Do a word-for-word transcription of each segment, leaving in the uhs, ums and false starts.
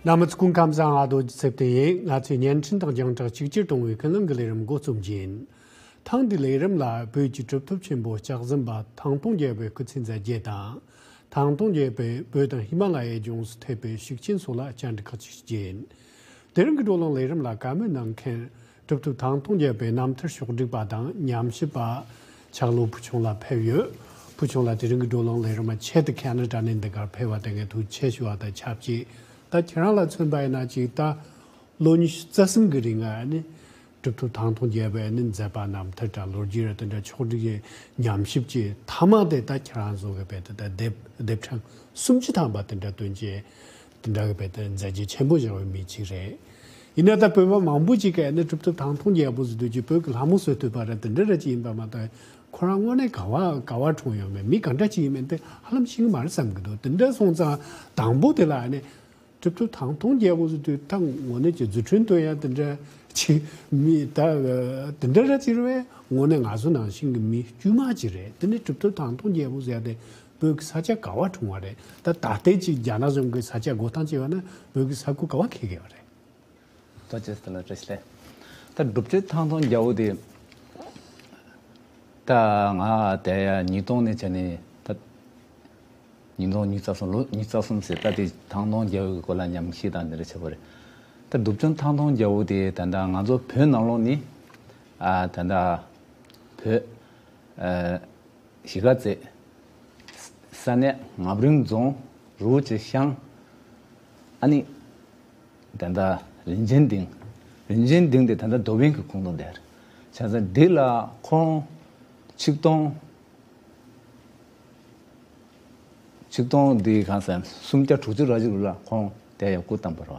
རྣམ་པ་ཚོ་སྐུ་ཁམས་བཟང་། ཨ་རྡོ་རྗེ་ཚེ་བརྟན་ཡིན། ང་ཚོས་བརྙན་འཕྲིན་དང་རྒྱང་བསྒྲགས་གཅིག་གྱུར་གཏོང་བའི་ཀུན་གླེང་གི་ལས་རིམ་འགོ་རྩོམ་གྱི་ཡིན། ཐེངས་འདིའི་ལས་རིམ་ལ་བོད་ཀྱི་གྲུབ་ཐོབ་ཆེན་པོ་སྐྱག་གཟན་པ་ཐང་སྟོང་རྒྱལ་པོའི་སྐུ་ཚེ་མཛད་རྗེས་དང་། ཐང་སྟོང་རྒྱལ་པོས་བོད་དང་ཧི་མ་ལ་ཡའི་ལྗོངས་སུ་ཐེབས་པའི་ཤུགས་རྐྱེན་སོགས་ལ་བཅར་འདྲི་ཁག་ཅིག་བྱེད་ཀྱི་ཡིན། དེ་རིང་གི་བགྲོ་གླེང་ལས་རིམ་ལ་བཀའ་མོལ་གནང་མཁན། གྲུབ་ཐོབ་ཐང་སྟོང་རྒྱལ་པོའི་རྣམ་ཐར་ཕྱོགས་བསྒྲིགས་པ་དང་ཉམས་ཞིབ་པ་ཆག་ལོ་བུ་ཆུང་ལགས་ཕེབས་ཡོད། བུ་ཆུང་ལགས་དེ་རིང་གི་བགྲོ་གླེང་ལས་རིམ་ཆེད་དུ་ཁེ་ན་ཌ་ནས་འདི་གར་ཕེབས་པ་དེ་ངས་ཐུགས་རྗེ་ཆེ་ཞུ་བ་དང་ཆབས་ཅིག་ད་ཁྱེད་རང་ལ་མཚོན་པ་ཡིན་ན་ཅིག་ད་ལོ་ཉི་ཤུ་རྩ་གསུམ་གི་རིང་ཨ་ནི་གྲུབ་ཐོབ་ཐང་སྟོང་རྒྱལ་པོའི་ཨ་ནི་མཛད་པ་རྣམ་ཐར་དང་ལོ་རྒྱུས་ར་དེ་འདྲ་ཕྱོགས་བསྒྲིགས་ཀྱི་ཉམས་ཞིབ་ཀྱི་མཐའ་མ་དེ་ད་ཁྱེད་རང་བཟོ་གི་བས་དེ་ད་དེབ་དེབ་ཕྲེང་སུམ་ཅུ་ཐམ་པ་དེ་འདྲ་བཏོན་རྗེས། དེ་འདྲ་གི་བས་དེ་མཛད་རྗེས་ཆེན་པོ་བཞག་པའི་མི་གཅིག་རེད། ཡིན་ན་ད་བོད་པ་མང་པོ་ཅིག་གིས་ནི་གྲུབ་ཐོབ་ཐང་སྟོང་རྒྱལ་པོ་ཟེར་དུས་ཀྱི་བོད་ཀྱི་ལྷ་མོ་གསོལ་ཐུབ་པ་རེད། དེ་འདྲ་རེད་ཅིག་ཡིན་པ་མ་གཏོགས་ཁོ་རང་དངོས་གནས་ག་བ་ག་བ་འཁྲུངས་ཡོད་མེད་མི་ག་འདྲ་ཅིག་ཡིན་མིན་དེ་ཧ་ལམ་ཤེས་ཀྱི་མ་རེད་བསམ་གྱི་འདུག་དེ་འདྲ་སོང་ཙང་དང་པོ་དེ་ལ་ནི་གྲུབ་ཐོབ་ཐང་སྟོང་རྒྱལ་པོ་ཟེར་དུས་ད་དངོས་གནས་ཀྱི་རྫུ་འཕྲུལ་སྟོན་ཡ་དེ་འདྲ་ཅིག་མི་ད་དེ་འདྲ་རེད་ཅིག་རེད་པས། དངོས་གནས་ང་ཚོ་ནང་བཞིན་གྱི་མི་དཀྱུས་མ་ཅིག་རེད། དེ་ནི་གྲུབ་ཐོབ་ཐང་སྟོང་རྒྱལ་པོ་ཟེར་ཡ་དེ། བོད་ཀྱི་ས་ཆ་ག་བ་འཁྲུངས་པ་རེད། ད་ད་ལྟའི་ཅིག་རྒྱ་ནག་གཞུང་གི་ས་ཆ་འགོད་སྟངས་བྱས་པ་ན་བོད་ཀྱི་ས་ཁུལ་ག་བ་འཁེལ་གྱི་ཡོད་རེད། ཐུགས་རྗེ་ཆེ་ལགས། བཀྲ་ཤིས་བདེ་ལེགས། ད་སྒྲུབ་ཆེན་ཐང་སྟོང་རྒྱལ་པོ་དེ། ད་ང་དེ་ཡ་ཉིས་སྟོང་ནས་བྱས་ནས་ད་ཉིས་སྟོང་ཉི་ཤུ་རྩ་གསུམ། ལོ་ཉི་ཤུ་རྩ་གསུམ་ཟེར། ད་དེ་ཐང་སྟོང་རྒྱལ་པོའི་སྐོར་ལ་ཉམས་ཞིབ་དང་འདི་འདྲ་བྱས་པ་རེད། ད་སྒྲུབ་ཆེན་ཐང་སྟོང་རྒྱལ་པོ་དེ་ད་ལྟ་ང་ཚོ་བོད་ནང་ལོགས་ནི་ཨ་ད་ལྟ་བོད་ཨ་གཞིས་ཀ་རྩེ། ས་གནས་ངམ་རིང་རྫོང་རུ་བྱེ་ཤང་། ཨ་ནི་ད་ལྟ་རིན་ཆེན་སྡིངས། རིན་ཆེན་སྡིངས་དེ་ད་ལྟ་མདོ་དབུས་ཀྱི་ཁོངས་གཏོགས་དེར་བྱས་ཙང་འདི་ལ་ཁོང་ཆིག་སྟོང་། ཆིག་སྟོང་འདི་གང་ཟེར་སུམ་བརྒྱ་དྲུག་ཅུ་རེ་གཅིག་ལོ་ལ་ཁོང་དེ་ཡང་སྐུ་བལྟམས་པ་རེད་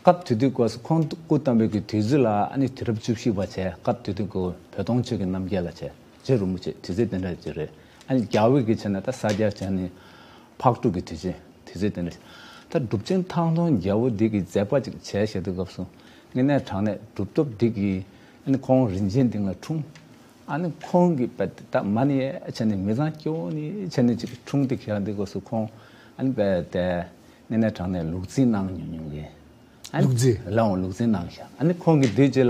པ། སྐབས་དེ་དུས་སྐབས་སུ་ཁོང་སྐུ་བལྟམས་པའི་གི་དུས་ཚོད་ལ་ཨ་ནི་དུས་རབས་བཅུ་བཞི་པ་བྱས། སྐབས་དེ་དུས་ཀྱི་བོ་དོང་ཆོས་ཀྱི་རྣམ་རྒྱལ་ལ་བྱས། རྗེ་རིན་པོ་ཆེ་དུས་ཚོད་དེ་འདྲ་ཅིག་རེད། ཨ་ནི་རྒྱལ་པོའི་གི་བྱས་ན་ད་ས་སྐྱ་བྱས་ནས་ཕག་གྲུ་གི་དུས་ཆེན་དུས་ཚོད་དེ་འདྲ་ཅིག་ད་སྒྲུབ་ཆེན་ཐང་སྟོང་རྒྱལ་པོ་འདི་གི་མཛད་པ་ཅིག་བྱས་བཞག་དུས་སྐབས་སུ་དངོས་གནས་དྲང་གནས་གྲུབ་ཐོབ་འདི་གི་ཨ་ནི་ཁོང་རིན་ཆེན་སྡིངས་ལ་འཁྲུངས། ཨ་ནི་ཁོང་གི་པད་ད་མ་ནི་ཡ་བྱས་ནས་མི་ཚང་སྐྱོ་བོ་ནི་བྱས་ནས་ཅིག་འཁྲུངས་ཏེ་ཁྱེད་འདི་སྐབས་སུ་ཁོང་ཨ་ནི་པད་དེ་དངོས་གནས་དྲང་གནས་ལུག་རྫི་གནང་མྱོང་མྱོང་གི། ཨ་ནི་ལུག་རྫི། ལའང་ལུག་རྫི་གནང་ཤག་ཨ་ནི་ཁོང་གི་དེ་རྗེས་ལ་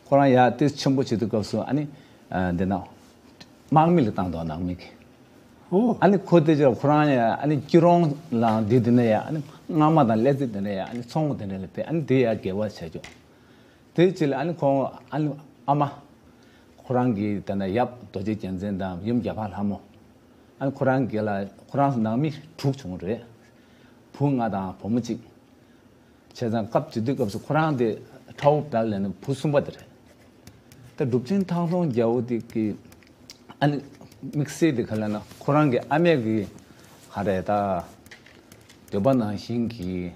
ཁོ་རང་ཡ་ཏོག་ཙམ་ཆེན་པོ་བྱེད་དུས་སྐབས་སུ་ཨ་ནི་ཨ་འདི་ན་དམག་མི་ལ་བཏང་འདུག་ནང་མི་གི། ཨོ། ཨ་ནི་ཁོ་དེ་རྗེས་ལ་ཁོ་རང་ཡ་ཨ་ནི་སྐྱིད་རོང་ལའང་འདི་འདི་ན་ཡ་ཨ་ནི་རྔ་མ་དང་ཀླད་རྩི་འདི་ན་ཡ་ཨ་ནི་ཚོང་དེ་འདྲ་ལ་ཕེབས། ཨ་ནི་དེ་ཡ་དགེ་བ་བྱས་ཀྱོག་དེ་རྗེས་ལ་ཨ་ནི་ཁོང་ཨ་ནི་ཨ་མ་ཁོ་རང་གི་དེ་ན་ཡབ་རྡོ་རྗེ་རྒྱལ་མཚན་དང་ཡུམ་རྒྱ་ཕག་ལྷ་མོ། ཨ་ནི་ཁོ་རང་གི་ལ་ཁོ་རང་ནང་མི་དྲུག་བྱུང་རེད། བུ་ལྔ་དང་བུ་མོ་གཅིག་བྱས་ཙང་སྐབས་དེ་དུས་སྐབས་སུ་ཁོ་རང་དེ་ཁྲའོ་བལ་ལ་ནི་བུ་གསུམ་པ་དེ་རེད། ད་སྒྲུབ་ཆེན་ཐང་སྟོང་རྒྱལ་པོ་དེ་གི་ཨ་ནི་དམིགས་བསལ་དེ་ག་ལ་ན་ཁོ་རང་གི་ཨ་མས་གི་ག་རེ་ད་འདོད་པ་ནང་བཞིན་གྱི་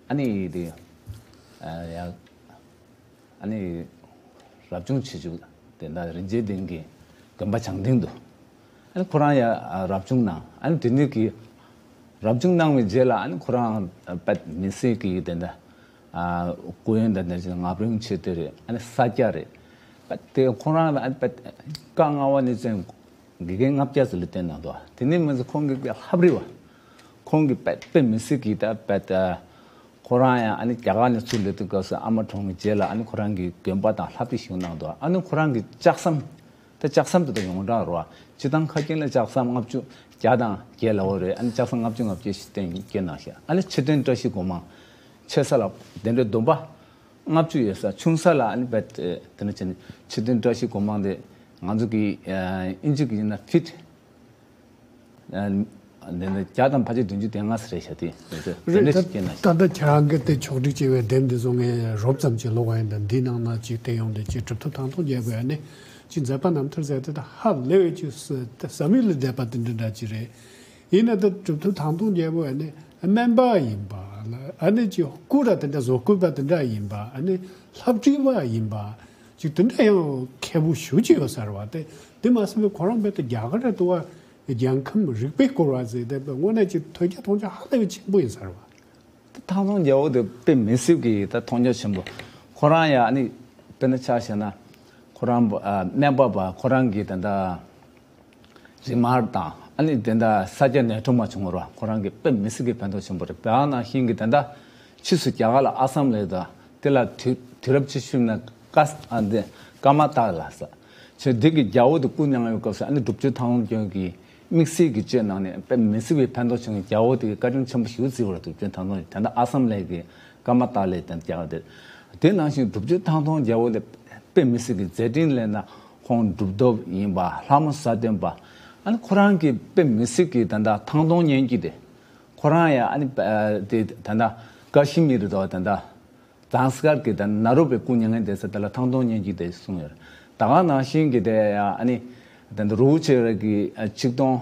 ཨ་ནི་དེ་ཡ། ཨ་ནི་རབ་བྱུང་ཆེ་ཆུང་དེ་འདྲ་རིན་ཆེན་སྡིངས་ཀྱི་དགོན་པ་བྱང་སྡིངས་དུ་ཨ་ནི་ཁོ་རང་ཡ་རབ་བྱུང་གནང་། ཨ་ནི་དེ་ནས་ཀྱི་རབ་བྱུང་གནང་བའི་རྗེས་ལ་ཨ་ནི་ཁོ་རང་པད་མི་སེར་གྱི་དེ་འདྲ་སྐུ་ཡོན་དང་དེ་འདྲ་ངམ་རིང་ཆེ་དེ་རེད། ཨ་ནི་ས་སྐྱ་རེད། པད་དེ་ཁོ་རང་ལ་ཨ་ནི་པད་བཀའ་མངའ་དབང་ནས་བཙན་དགེ་རྒན་ལྔ་བརྒྱ་ཙམ་ལ་བསྟེན་གནང་འདུག་དེ་ནས་མི་ཚོ་ཁོང་གི་ལྷ་བྲིས་པ། ཁོང་གི་པད་དཔེ་མི་སྲིད་ཀྱི་ད་པད་ཁོ་རང་ཡང་ཨ་ནི་རྒྱ་གར་ནས་ཚུར་སླེབས་དུས་སྐབས་སུ་ཨ་མ་གྲོངས་པའི་རྗེས་ལ་ཨ་ནི་ཁོ་རང་གི་དགོན་པ་དང་ལྷ་བྲིས་ཞིག་གནང་འདུག་ཨ་ནི་ཁོ་རང་གི་ལྕགས་ཟམ། ད་ལྕགས་ཟམ་དེ་ད་ཡོངས་གྲགས་རེད་པ། སྤྱིར་བཏང་ཁ་རྒྱུན་ལ་ལྕགས་ཟམ་ལྔ་བཅུ་བརྒྱ་དང་བརྒྱད་ལ་འོ་རེད། ཨ་ནི་ལྕགས་ཟམ་ལྔ་བཅུ་ང་བརྒྱད་ཞིག་བསྟན་བསྐྱོན་གནང་ཤག་ཨ་ནི་ཕྱི་དོན་བཀྲ་ཤིས་སྒོ་མང་། ཆེ་ས་ལ་དེ་འདྲའི་སྡོམ་པ་ལྔ་བཅུ་ཡོད་ས། ཆུང་ས་ལ་ཨ་ནི་བེད་དེ་འདྲ་བྱས་ནས་ཕྱི་དོན་བཀྲ་ཤིས་སྒོ་མང་དེ་ང་ཚོ་གི་ཨིན་ཇི་གི་ཡིན་ན་ཕིཊ། འདི་ནི་བརྒྱ་དང་ཕལ་ཆེར་བདུན་ཅུ་དོན་ལྔ་ཟེར་རེད་ཤག་དེ་རེད། དེ་རེད། འདྲ་ད་ཞིག་སྐྱེས་ན་ད་ལྟ་ཁྱེད་རང་གིས་དེ་ཕྱོགས་སྒྲིག་བྱས་པའི་དེབ་འདི་ཚོ་ངས་རོབ་ཙམ་ཅིག་ཀློག་པ་ཡིན། ད་འདིའི་ནང་ན་ཅིག་བལྟས་ཡོང་དུས་ཅིག་གྲུབ་ཐོབ་ཐང་སྟོང་རྒྱལ་པོ་ཡ་ནི་ཅིག་མཛད་པ་རྣམ་ཐར་ཟེར་དེ་ད་ཧ་ལས་པའི་ཅིག་ཟབ་མོ་ལས་འདས་པ་དེ་འདྲ་འདྲ་ཅིག་རེད། ཡིན་ན་ད་གྲུབ་ཐོབ་ཐང་སྟོང་རྒྱལ་པོ་ཡ་ནི་སྨན་པ་ཡིན་པ་ལ་ཨ་ནི་ཅིག་སྐུ་ར་དེ་འདྲ་བཟོ་བཀོད་པ་དེ་འདྲ་ཡིན་པ། ཨ་ནི་ལྷ་བྲིས་པ་ཡིན་པ་ཅིག་དེ་འདྲ་ཡང་མཁས་པོ་ཞེ་པོ་ཅིག་ཡོད་ས་རེད་པ། དེ་དེ་མ་ཟད་པའི་ཁོ་རང་བེད་དེ་རྒྱ་གར་རེད་འདུག་པ། རྒྱལ་ཁམས་རིག་པའི་བསྐོར་བ་ཟེར་དེ་དངོས་གནས་ཀྱི་ཐོས་རྒྱ་མཐོང་རྒྱ་ཧ་ལས་པའི་ཆེན་པོ་ཡིན་ས་རེད་པ། དེ་ཐང་སྟོང་རྒྱལ་པོ་དེ་དཔེ་མི་སྲིད་ཀྱི་ད་མཐོང་རྒྱ་ཆེན་པོ། ཁོ་རང་ཡང་ཨ་ནི་དཔེར་ན་ཆ་བཞག་ན་ཁོ་རང་ཨ་སྨན་པ་པ་ཁོ་རང་གི་ད་ལྟ་རིག་མ་དང་ཨ་ནི་དེ་འདྲ་ས་སྐྱ་ནད་ཁྲོམ་མ་བྱུང་བར་ཁོ་རང་གི་དཔེ་མི་སྲིད་ཀྱི་ཕན་ཐོགས་ཆེན་པོ་རེད། བོད་ནང་བཞིན་གྱི་དེ་འདྲ་ ཕྱིས་སུ་རྒྱ་གར་ལ་ཨ་སམ་ལབ་དང་། དེ་ལ་དུས་དུས་རབས་བཅུ་བཞི་ནང་ཀ་ཨ་འདི་ཀརྨ་ཏཱ་ལ་ཟེར། བྱས་འདི་གི་རྒྱལ་པོ་དེ་སྐུ་མྱངས་པའི་སྐབས་སུ་ཨ་ནི་སྒྲུབ་བརྒྱུད་ཐང་སྟོང་རྒྱལ་པོ་གི་དམིགས་བསལ་གྱི་སྤྱོད་གནང་ནས་དཔེ་མི་སྲིད་པའི་ཕན་ཐོགས་བྱུང་བའི་རྒྱལ་པོ་དེ་གི་བཀའ་དྲིན་ཆེན་པོ་ཞེ་པོ་བརྩི་བར་སྒྲུབ་བརྒྱུད་ཐང་སྟོང་། ད་ལྟ་ཨ་སམ་ལ་གི་ཀརྨ་ཏཱ་ལའི་དང་རྒྱལ་པོ་དེ། དེ་ནང་བཞིན་སྒྲུབ་བརྒྱུད་ཐང་སྟོང་རྒྱལ་པོ་དེ་དཔེ་མི་སྲིད་ཀྱི་མཛད་འཕྲིན་ལས་ན་ཁོང་གྲུབ་ཐོབ་ཡིན་པ། ལྷ་མོ་ས་སྟོན་པ། ཨ་ནི་ཁོ་རང་གི་དཔེ་མི་སྲིད་ཀྱི་ད་ལྟ་ཐང་སྟོང་སྙན་བརྒྱུད་དེ། ཁོ་རང་ཡང་ཨ་ནི་དེ་ད་ལྟ་ཀ་ཤི་མིར་དང་ད་ལྟ་ཛངས་དཀར་གྱི་ད་ནཱ་རོ་པའི་སྐུ་མྱ་ངན་འདས་ས་དེ་ལ་ཐང་སྟོང་སྙན་བརྒྱུད་དེ་གསུངས་ཡོད། ད་ག་ནང་བཞིན་གྱི་དེ་ཡང་ཨ་ནི་ད་ལྟ་རི་བོ་ཆེ་ར་གི་ཆིག་སྟོང་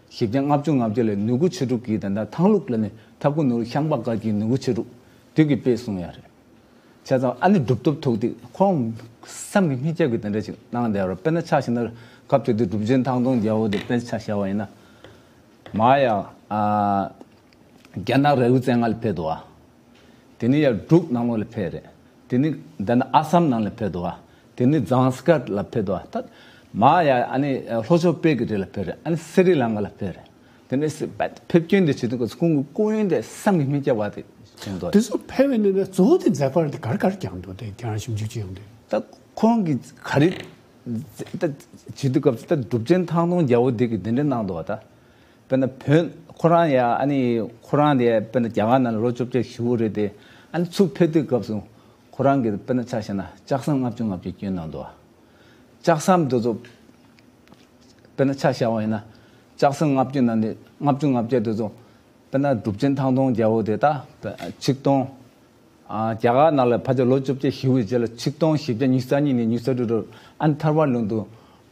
བཞི་བརྒྱ་ལྔ་བཅུ་ང་བརྒྱད་ལ་ནུ་གུ་ཆོས་དྲུག་གི་ད་ལྟ་ཐང་ལུགས་ལ་ནི་ཐབ་ཀུ་ནུ་ཤངས་པ་བཀའ་བརྒྱུད་ནུ་གུ་ཆོས་དྲུག་དེ་གི་དཔེ་གསུངས་ཡོད་རེད། བྱས་ཙང་ཨ་ནི་གྲུབ་ཐོབ་ཐུགས་ཐིག་ཁོང་བསམ་གྱིས་མི་ཁྱབ་ཀྱི་དེ་འདྲ་ཞིག་གནང་བསྡད་ཡོད་རེད། དཔེར་ན་ཆ་བཞག་ན་སྐབས་དེ་དུས་སྒྲུབ་ཆེན་ཐང་སྟོང་རྒྱལ་པོ་དེ་དཔེར་ན་ཆ་བཞག་པ་ཡིན་ན། མར་ཡང་ཨ་རྒྱ་ནག་རི་བོ་རྩེ་ལྔ་ལ་ཕེབས་འདུག་བ། དེ་ནས་ཡང་འབྲུག་ནང་ལོགས་ལ་ཕེབས་རེད། དེ་ནས་འདི་ན་ཨ་སམ་ནང་ལ་ཕེབས་འདུག་བ། དེ་ནས་ཛངས་དཀར་ལ་ཕེབས་འདུག་བ། ད་མར་ཡང་ཨ་ནི་ལྷོ་ཕྱོགས་དཔལ་གྱི་རི་ལ་ཕེབས་རེད། ཨ་ནི་སི་རི་ལང་ཀ་ལ་ཕེབས་རེད། དེ་ནས་སི་ཕེབས་སྐྱོན་དེ་བྱེད་དུས་སྐབས་སུ་ཁོང་གི་སྐུ་ཡོན་དེ་བསམ་གྱིས་མི་ཁྱབ་པ་དེ་བྱུང་འདུག་དེ་ཚོ་ཕེབས་པའི་ནང་ནས་གཙོ་བོ་དེ་མཛད་པ་དེ་ག་རེ་ག་རེ་བསྐྱངས་འདུག་དེ་ཁྱེད་རང་ཞིབ་འཇུག་བྱས་ཡོང་དུས། ད་ཁོང་གིས་ག་རེ་ད་བྱེད་དུས་སྐབས་སུ་ད་སྒྲུབ་ཆེན་ཐང་སྟོང་རྒྱལ་པོ་དེ་གིས་འདི་འདྲ་གནང་འདུག་བ། ད་དཔེར་ན་བོད་ཁོ་རང་ཡ་ཨ་ནི་ཁོ་རང་དེ་དཔེར་ན་རྒྱ་གར་ནང་ལ་ལོ་བཅོ་བརྒྱད་བཞུགས་པ་རེད་དེ། ཨ་ནི་ཚུར་ཕེབས་དུས་སྐབས་སུ་ཁོ་རང་གིས་དཔེར་ན་ཆ་བཞག་ན་ལྕགས་ཟམ་ལྔ་བཅུ་ང་བརྒྱད་བསྐྱོན་གནང་འདུག་བ། ལྕགས་ཟམ་དེ་ཚོ་དཔེར་ན་ཆ་བཞག་པ་ཡིན་ན་ལྕགས་ཟམ་ལྔ་བཅུ་ནང་ནས་ལྔ་བཅུ་ང་བརྒྱད་དེ་ཚོ་དཔེར་ན་སྒྲུབ་ཆེན་ཐང་སྟོང་རྒྱལ་པོ་དེ་ད་ཆིག་སྟོང་ཨ་རྒྱ་གར་ནང་ལ་ཕལ་ཆེར་ལོ་བཅོ་བརྒྱད་བཞུགས་པའི་རྗེས་ལ་ཆིག་སྟོང་བཞི་བརྒྱ་ཉི་ཤུ་རྩ་གཉིས་ནས་ཉི་ཤུ་རྩ་དྲུག་རུ་ཨ་ནི་ཐར་པ་ལུང་དུ་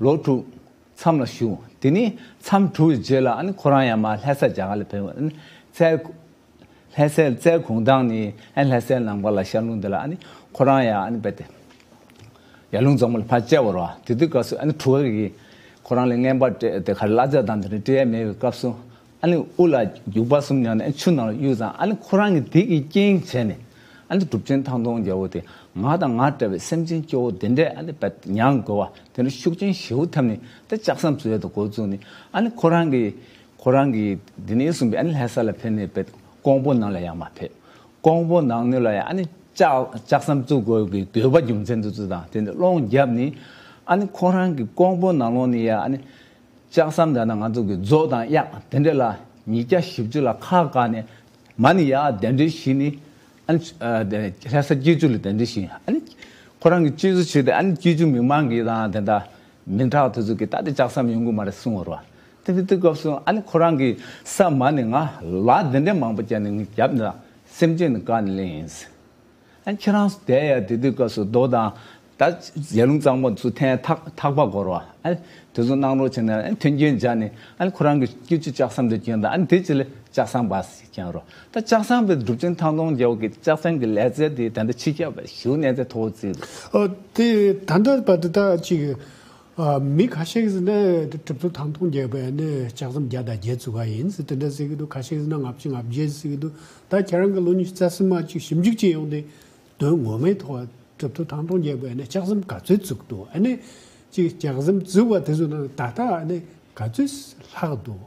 ལོ་དྲུག་མཚམས་ལ་བཞུགས། དེ་ནས་མཚམས་གྲོལ་བའི་རྗེས་ལ་ཨ་ནི་ཁོ་རང་ཡང་མར་ལྷ་ས་རྒྱ་གར་ལ་ཕེབས། ཨ་ནི་རྩེ་ལྷ་སའི་རྩེ་གུང་ཐང་ནས་ཨ་ནི་ལྷ་སའི་ནང་པ་ལ་ཤར་ལུང་དེ་ལ་ཨ་ནི་ཁོ་རང་ཡང་ཨ་ནི་རྦད་དེ་ཡར་ཀླུང་རྫོང་མ་ལ་ཕར་བཅར་བ་རེད་བ། དེ་དུས་སྐབས་སུ་ཨ་ནི་གྲུ་ཁ་གིས་ཁོ་རང་ལ་རྔན་པ་སྤྲད་དེ་ག་རེ་གླ་ཆ་དང་དེ་འདྲ་སྤྲད་ཡ་མེད་པའི་སྐབས་སུ་ཨ་ནི་དབུ་ལ་རྒྱུག་པ་གསུམ་མྱངས་ནས་ཨ་ནི་ཆུ་ནང་ལ་གཡུགས་ཙང་། ཨ་ནི་ཁོ་རང་གིས་དེ་གི་རྐྱེན་བྱས་ནས་ཨ་ནི་སྒྲུབ་ཆེན་ཐང་སྟོང་རྒྱལ་པོ་དེ་ང་དང་ང་འདྲ་བའི་སེམས་ཅན་སྐྱོ་བོ་དེ་འདྲས་ཨ་ནི་རྦད་མྱང་དགོས་པ་དེ་འདྲ་ཤུགས་རྐྱེན་ཞེ་པོ་ཐེབས་ནས་ད་ལྕགས་ཟམ་བཟོ་ཡ་དེ་འགོ་བཙུགས་ནས། ཨ་ནི་ཁོ་རང་གིས་ཁོ་རང་གིས་འདི་ནས་བཟུང་བའི་ཨ་ནི་ལྷ་ས་ལ་ཕེབས་ནས་རྦད་ཀོང་པོ་ནང་ལ་ཡང་མར་ཕེབས། ཀོང་པོ་ནང་ནས་ལ་ཡང་ཨ་ནི་ལྕགས་ལྕགས་ཟམ་བཙུགས་དགོས་ཀྱི་དགོས་པ་རྒྱུ་མཚན་དེ་ཚོ་དང་དེ་འདྲ་སློང་བརྒྱབ་ནས། ཨ་ནི་ཁོ་རང་གིས་ཀོང་པོ་ནང་ལོགས་ནས་ཡང་ཨ་ནི་ལྕགས་ཟམ་དང་ན་ང་ཚོ་གི་མཛོ་དང་གཡག་དེ་འདྲ་ལ་ཉིས་བརྒྱ་བཞི་བཅུ་ལ་ཁག་བཀག་ནས་མར་ནས་ཡར་གདན་འདྲེན་ཞུས་ནས། ཨ་ནི་ཨ་དེ་ལྷ་ས་སྐྱིད་ཆུ་ལ་གདན་འདྲེན་ཞུས། ཨ་ནི་ཁོ་རང་གིས་སྐྱིད་ཆུ་བྱས་ཏེ་ཨ་ནི་སྐྱིད་ཆུ་མི་མང་གིས་དང་དེ་འདྲ་མི་དྲག་དེ་ཚོ་གིས་ད་དེ་ལྕགས་ཟམ་ཡོང་གི་མ་རེད་གསུངས་པ་རེད་བ། དེ་དུས་དུས་སྐབས་སུ་ཨ་ནི་ཁོ་རང་གིས་ས་མ་ནས་ང་ལ་དེ་འདྲའི་མང་པོ་བརྒྱབ་ནས་ངས་བརྒྱབ་ན་སེམས་ཅན་ནི་བཀག་ནས་ལེན་ཡིན། ཨ་ནི་ཁྱེད་རང་ཚོ་བསྡད་ཡ་དེ་དུས་སྐབས་སུ་རྡོ་དང་ད་ཡར་ཀླུང་གཙང་པོ་ཚོ་འཐེན་ཐག་ཐག་པ་སྐོར་བ། ཨ་ནི་དེ་ཚོ་གནང་རོགས་བྱས་ན་ཨ་ནི་མཐུན་རྐྱེན་སྦྱར་ནས། ཨ་ནི་ཁོ་རང་གིས་སྐྱིད་ཆུ་ལྕགས་ཟམ་དེ་བསྐྱོན་དང་། ཨ་ནི་དེ་རྗེས་ལ་ལྕགས་ཟམ་པ་ཞིག་བསྐྱངས་རོགས། ད་ལྕགས་ཟམ་པའི་སྒྲུབ་ཆེན་ཐང་སྟོང་རྒྱལ་པོ་གི་ལྕགས་ཟམ་གྱི་ལས་རྩལ་དེ་ད་ལྟ་ཕྱི་རྒྱལ་བ་ཞིག་གནས་ཚད་མཐོ་བོ་བརྩིས་འདུག་ཨ་དེ་ད་ལྟ་བར་དུ་ད་ཅིག་ཨ་མི་ཁ་ཤས་ཀྱིས་ནི་གྲུབ་ཐོབ་ཐང་སྟོང་རྒྱལ་པོ་ནི་ལྕགས་ཟམ་བརྒྱ་དང་བརྒྱད་བཙུགས་པ་ཡིན་ཟེར་དེ་འདྲ་ཟེར་གྱི་འདུག་ཁ་ཤས་ཀྱིས་ནི་ལྔ་བཅུ་ང་བརྒྱད་ཟེར་གྱི་འདུག་ད་ཁྱེད་རང་གིས་ལོ་ཉི་ཤུ་རྩ་གསུམ་མ་ཅིག་ཞིབ་འཇུག་བྱས་ཡོང་དུས། དོན་ངོ་མའི་ཐོག་གྲུབ་ཐོབ་ཐང་སྟོང་རྒྱལ་པོ་ནི་ལྕགས་ཟམ་ག་ཚོད་བཙུགས་འདུག་ཨ་ནི་ཅིག་ལྕགས་ཟམ་བཙུགས་པ་དེ་ཚོ་ནང་ད་ལྟ་ཨ་ནི་ག་ཚོད་ལྷག་འདུག་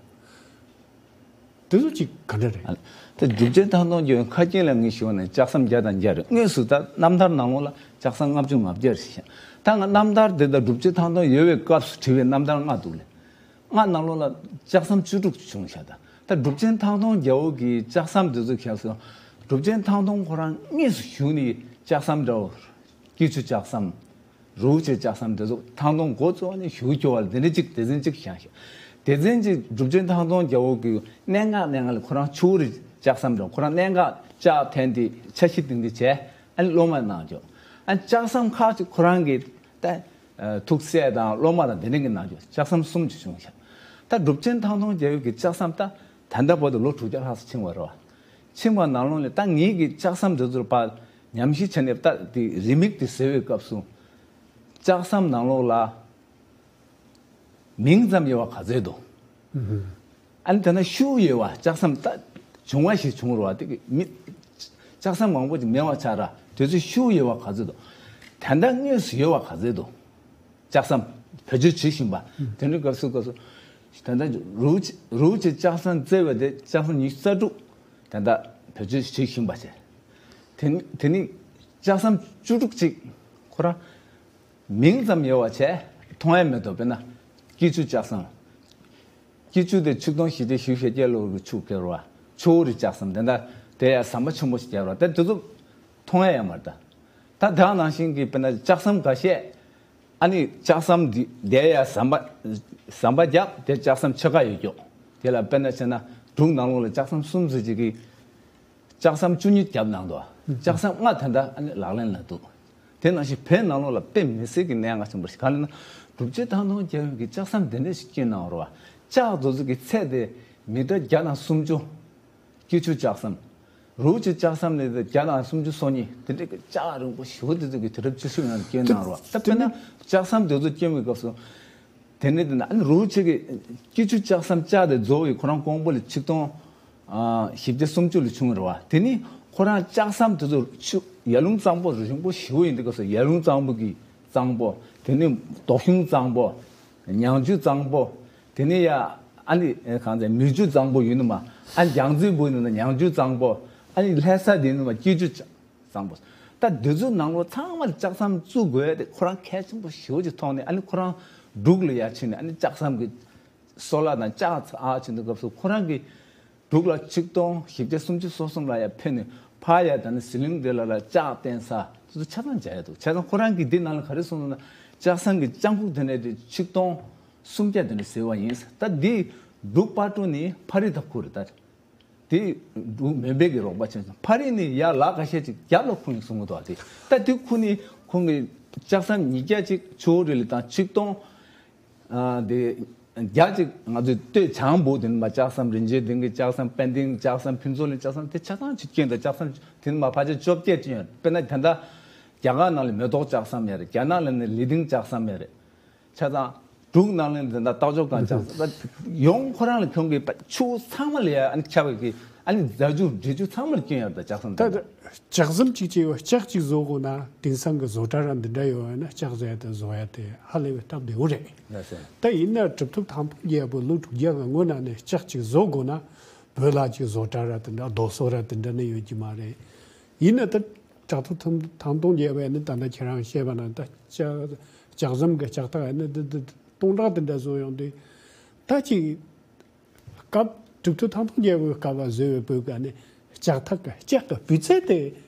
དེ་ཚོ་ཅིག་ག་འདྲ་རེད། ད་སྒྲུབ་ཆེན་ཐང་སྟོང་རྒྱལ་པོའི་ཁ་རྒྱུན་ལ་ངས་ཞུས་ན་ལྕགས་ཟམ་བརྒྱ་དང་བརྒྱད་རེད། དངོས་སུ་ད་རྣམ་ཐར་ནང་ལོགས་ལ་ལྕགས་ཟམ་ལྔ་བཅུ་ང་བརྒྱད་རེད་ཤག་ད་ང་རྣམ་ཐར་དེ་དང་སྒྲུབ་ཆེན་ཐང་སྟོང་ཡོད་པའི་སྐབས་སུ་བྲིས་པའི་རྣམ་ཐར་ལྔ་འདུག་ལེ། ལྔ་ནང་ལོགས་ལ་ལྕགས་ཟམ་བཅུ་དྲུག་བྱུང་ཤག་ད་ད་སྒྲུབ་ཆེན་ཐང་སྟོང་རྒྱལ་པོ་གི་ལྕགས་ཟམ་དེ་ཚོ་ཁྱེར་སོང་། སྒྲུབ་ཆེན་ཐང་སྟོང་ཁོ་རང་དངོས་སུ་བཞུགས་ནས་ལྕགས་ཟམ་འདྲ་བོ། སྐྱིད་ཆུ་ལྕགས་ཟམ། རི་བོ་ཆེ་ལྕགས་ཟམ་དེ་ཚོ་ཐང་སྟོང་འགོ་བཙུགས་ནས་བཞུགས་རྒྱུ་བ་ལ་དེ་འདྲ་གཅིག་སྡེ་ཚན་གཅིག་བཞེངས་ཤག་སྡེ་ཚན་གཅིག་སྒྲུབ་ཆེན་ཐང་སྟོང་རྒྱལ་པོ་གི་གནད་འགག་གནད་འགག་ལ་ཁོ་རང་ཆུ་བོ་རི་ལྕགས་ཟམ་འདྲ་བོ། ཁོ་རང་གནད་འགག་ལྕགས་འཐེན་ཏེ་འཆར་གཞི་བཏིང་སྟེ་བྱས། ཨ་ནི་སློབ་མ་གནང་རྒྱུ། ཨ་ནི་ལྕགས་ཟམ་ཁག་ཅིག་ཁོ་རང་གི་ད་ཐུགས་སྲས་དང་སློབ་མ་དང་དེ་འདྲ་གི་གནང་རྒྱུ་ལྕགས་ཟམ་གསུམ་ཅིག་བྱུང་ཤག་ད་སྒྲུབ་ཆེན་ཐང་སྟོང་རྒྱལ་པོ་གི་ལྕགས་ཟམ་ད་ད་ལྟ་བར་དུ་ལོ་དྲུག་བརྒྱ་ལྷག་ཙམ་ཕྱིན་པ་རེད་བ། ཕྱིན་པ་ནང་ལོགས་ནས་ད་ངེད་ཀྱིས་ལྕགས་ཟམ་དེ་ཚོར་ཕར་ཉམས་ཞིབ་བྱས་ནས་ད་དེ་རི་མིག་དེ་གཟིགས་པའི་སྐབས་སུ། ལྕགས་ཟམ་ནང་ལོགས་ལ་མིང་ཙམ་ཡོད་པ་ག་ཚོད་འདུག་ཨ་ནི་དེ་ན་ཤུགས་ཡོད་པ་ལྕགས་ཟམ་ད་བྱུང་བ་ཞིག་བྱུང་རུང་བ་དེ་གི་མི། ལྕགས་ཟམ་མང་པོ་ཅིག་མེད་པ་ཆགས་ར། དེ་ཚོའི་ཤུགས་ཡོད་པ་ག་ཚོད་འདུག་ད་ལྟ་དངོས་སུ་ཡོད་པ་ག་ཚོད་འདུག་ལྕགས་ཟམ་བེད་སྤྱོད་བྱེད་བཞིན་པ། དེ་འདྲའི་སྐབས་སུ་སྐབས་སུ། ད་ལྟ་རི་བོ་ཆེ་རི་བོ་ཆེ་ལྕགས་ཟམ་བརྩེགས་པ་དེ་ལྕགས་ཟམ་ཉི་ཤུ་རྩ་དྲུག་ད་ལྟ་བེད་སྤྱོད་བྱེད་བཞིན་པ་བྱས། དེ་ནི་དེ་ནི་ལྕགས་ཟམ་བཅུ་དྲུག་ཅིག་ཁོ་རང་མིང་ཙམ་ཡོད་པ་བྱས་མཐོང་ཡ་མེད་དོ། དཔེར་ན་སྐྱིད་ཆུ་ལྕགས་ཟམ། སྐྱིད་ཆུ་དེ་ཆིག་སྟོང་བཞི་བརྒྱ་བཞི་བཅུ་ཞེ་བརྒྱད་ལོ་གི་ཆུ་བརྒལ་བ། ཆུ་བོ་རི་ལྕགས་ཟམ་དེ་འདྲ་དེ་ཡ་ཟམ་པ་ཆེན་པོ་ཞིག་བརྒལ་བ་དེ་དེ་ཚོ་མཐོང་ཡ་ཡོད་མ་རེད་ད། ད་དེ་ནང་བཞིན་གྱི་དཔེར་ན་ལྕགས་ཟམ་འགའ་ཤས་ཨ་ནི་ལྕགས་ཟམ་འདི་དེ་ཡ་ཟམ་པ་ཟམ་པ་བརྒྱབ་དེ་ལྕགས་ཟམ་ཆེ་ཁ་ཡོད་ཀྱོག་དེ་ལ་དཔེར་ན་བྱས་ན་འབྲུག་ནང་ལོགས་ལ་ལྕགས་ཟམ་གསུམ་ཟེར་ཅིག་གི་ལྕགས་ཟམ་བཅུ་གཉིས་བརྒྱབ་གནང་འདུག་ལྕགས་ཟམ་ལྔ་དེ་འདྲ་ཨ་ནི་ལག་ལེན་ལ་འདུག་དེ་ནང་བཞིན་བོད་ནང་ལོགས་ལ་དཔེ་མི་སྲིད་ཀྱི་གནད་འགག་ཆེན་པོ་ཞིག་ག་རེ་ན་གྲུབ་ཆེན་ཐང་སྟོང་རྒྱལ་ཡོངས་ཀྱི་ལྕགས་ཟམ་དེ་འདྲ་ཞིག་བསྐྱོན་གནང་བ་རེད་བ། ལྕགས་དེ་ཚོ་གི་ཚད་དེ་མི་ཊར་བརྒྱ་དང་སུམ་ཅུ། སྐྱིད་ཆུ་ལྕགས་ཟམ། རུའུ་ཆུ་ལྕགས་ཟམ་ལས་བརྒྱ་དང་སུམ་ཅུ་སོ་གཉིས་དེ་འདྲའི་གི་ལྕགས་རིང་པོ་ཞེ་པོ་དེ་ཚོ་གི་དུས་རབས་བཅུ་བཞི་ནང་བསྐྱོན་གནང་རེད་བ། ད་དཔེར་ན་ལྕགས་ཟམ་དེ་ཚོ་བསྐྱོན་པའི་སྐབས་སུ། དེ་ནས་དེ་ན་ཨ་ནི་རུའུ་ཆུ་གི་སྐྱིད་ཆུ་ལྕགས་ཟམ་ལྕགས་དེ་རྫོགས་པའི་ཁོ་རང་ཀོང་པོ་ལ་ཆིག་སྟོང་ཨ་བཞི་བརྒྱ་སུམ་ཅུ་ལ་བྱུང་རེད་བ། དེ་ནི་ཁོ་རང་ལྕགས་ཟམ་དེ་ཚོ་ཆུ་ཡར་ཀླུང་གཙང་པོ་རིང་པོ་ཞེ་པོ་ཡིན་དུས་སྐབས་སུ་ཡར་ཀླུང་གཙང་པོ་གི་གཙང་པོ། དེ་ནི་མདོ་གཞུང་གཙང་པོ། ཉང་ཆུ་གཙང་པོ། དེ་ནི་ཡ་ཨ་ནི་གང་ཟེར་མུས་ཆུ་གཙང་པོ་ཡིན་ནི་མ། ཨ་ནི་རྒྱལ་རྩེ་བོད་ཡིན་ན་ཉང་ཆུ་གཙང་པོ། ཨ་ནི་ལྷ་ས་དེ་ཡིན་ནི་མ་སྐྱིད་ཆུ་གཙང་པོ། ད་འདི་ཚོ་ནང་ལོགས་ཚང་མ་ལ་ལྕགས་ཟམ་བཙུགས་དགོས་ཏེ་ཁོ་རང་གལ་ཆེན་པོ་ཞེ་པོ་ཅིག་མཐོང་ནས་ཨ་ནི་ཁོ་རང་འབྲུག་ལ་ཡར་ཕྱིན་ནས་ཨ་ནི་ལྕགས་ཟམ་གྱི་སོལ་ར་དང་ལྕགས་ཨ་ཕྱིན་དུས་སྐབས་སུ་ཁོ་རང་གི་འབྲུག་ལ་ཆིག་སྟོང་བཞི་བརྒྱ་སུམ་ཅུ་སོ་གསུམ་ལ་ཡར་ཕེབས་ནས་ཕར་ཡར་ད་ནི་ཟི་ལིང་དེ་ལ་ལ་ལྕགས་བསྟན་ས་དེ་ཚོ་ཆ་ཚང་མཇལ་ཡ་འདུག་བྱས་ཙང་ཁོ་རང་གིས་འདི་ནང་ལ་ག་རེ་གསུངས་འདུག་ན་ལྕགས་ཟམ་གྱི་ལྕགས་ཁུག་དེ་འདྲ་དེ་ཆིག་སྟོང་སུམ་བརྒྱ་དེ་འདྲ་ཟེར་བ་ཡིན། ད་འདི་འབྲུག་པར་སྐྲུན་ནི་ཕ་རི་ད་ཁུག་རེད་ད། དེ་འབྲུག་མོན་པའི་གི་རོགས་པ་བྱས་ཙང་ཕ་རི་ནས་ཡར་ལག་ཁ་ཤས་ཅིག་རྒྱབ་ལ་ཁུག་ཡིན་གསུང་གི་འདུག་ཨ། དེ་ད་དེ་ཁུག་ནས་ཁོང་གི་ལྕགས་ཟམ་ཉིས་བརྒྱ་ཅིག་ཆུ་བོ་རི་ལ་དང་ཆིག་སྟོང་ཨ་དེ་བརྒྱ་ཅིག་ང་ཚོས་སྟོད་བྱང་བོད་དེ་ནི་མ་ལྕགས་ཟམ་རིན་ཆེན་ལྡན་གྱི་ལྕགས་ཟམ་དཔལ་ལྡན་ལྕགས་ཟམ་ཕུན་ཚོགས་གླིང་ལྕགས་ཟམ་དེ་ཆ་ཚང་ཅིག་སྐྱོན་དང་ལྕགས་ཟམ་དེ་ནི་མ་ཕལ་ཆེར་བཅོ་བརྒྱད་ཅིག་ཡོད། དཔེར་ན་ད་ལྟ་རྒྱ་གར་ནང་ལ་མེ་ཏོག་ལྕགས་ཟམ་ཡོད་རེད། རྒྱ་ནག་ལ་ནི་ལི་ཏིང་ལྕགས་ཟམ་ཡོད་རེད། ཆ་ཚང་། འབྲུག་ནང་ལ་འདི་འདྲ་རྟ་མཆོག་གང་ཆགས་ཡོང་ཁོ་རང་ལ་ཁྱོད་ཀྱི་ཆུ་ཚང་མ་ལ་ཡ་ཨ་ནི་ཁྱབ་པའི་གི་ཨ་ནི་རྫ་ཆུ་འབྲི་ཆུ་ཚང་མ་ལ་སྐྱོན་ཡོད་ད་ལྕགས་ཟམ་ད་དེ་ལ། ལྕགས་ཟམ་གཅིག་བྱས་པ་ལྕགས་གཅིག་བཟོ་དགོས་ན་དེང་སང་གི་བཟོ་གྲྭ་ར་འདི་འདྲ་ཡོད་ན་ལྕགས་བཟོ་ཡ་དེ་བཟོ་ཡ་དེ་ཧ་ལས་པའི་སྟབས་བདེ་བོ་རེད། ལགས་སོ། ད་ཡིན་ན་གྲུབ་ཐོབ་ཐང་སྟོང་རྒྱལ་པོ་ལོ་དྲུག་བརྒྱ་གི་སྔོན་ན་ནས་ལྕགས་གཅིག་བཟོ་དགོས་ན་བོད་ལ་གཅིག་བཟོ་གྲྭ་ར་དེ་འདྲ་རྡོ་བཟོ་ར་དེ་འདྲ་ནི་ཡོད་ཀྱི་མ་རེད། ཡིན་ན་ད་གྲུབ་ཐོབ་ཐང་སྟོང་རྒྱལ་པོ་ནི་ད་ལྟ་ཁྱེད་རང་བཤད་པ་ན་ད་ལྕགས་ལྕགས་ཟམ་གི་ལྕགས་ཐག་ནི་འདི་འདི་སྟོང་ཕྲག་དེ་འདྲ་བཟོ་ཡོང་དུས་ད་ཅིག་སྐབས་གྲུབ་ཐོབ་ཐང་སྟོང་རྒྱལ་པོའི་སྐབས་ལ་བཟོས་པའི་བོད་ཀྱི་ནི་ལྕགས་ཐག་གི་ལྕགས་ཀྱི་སྤུས་ཚད་དེ་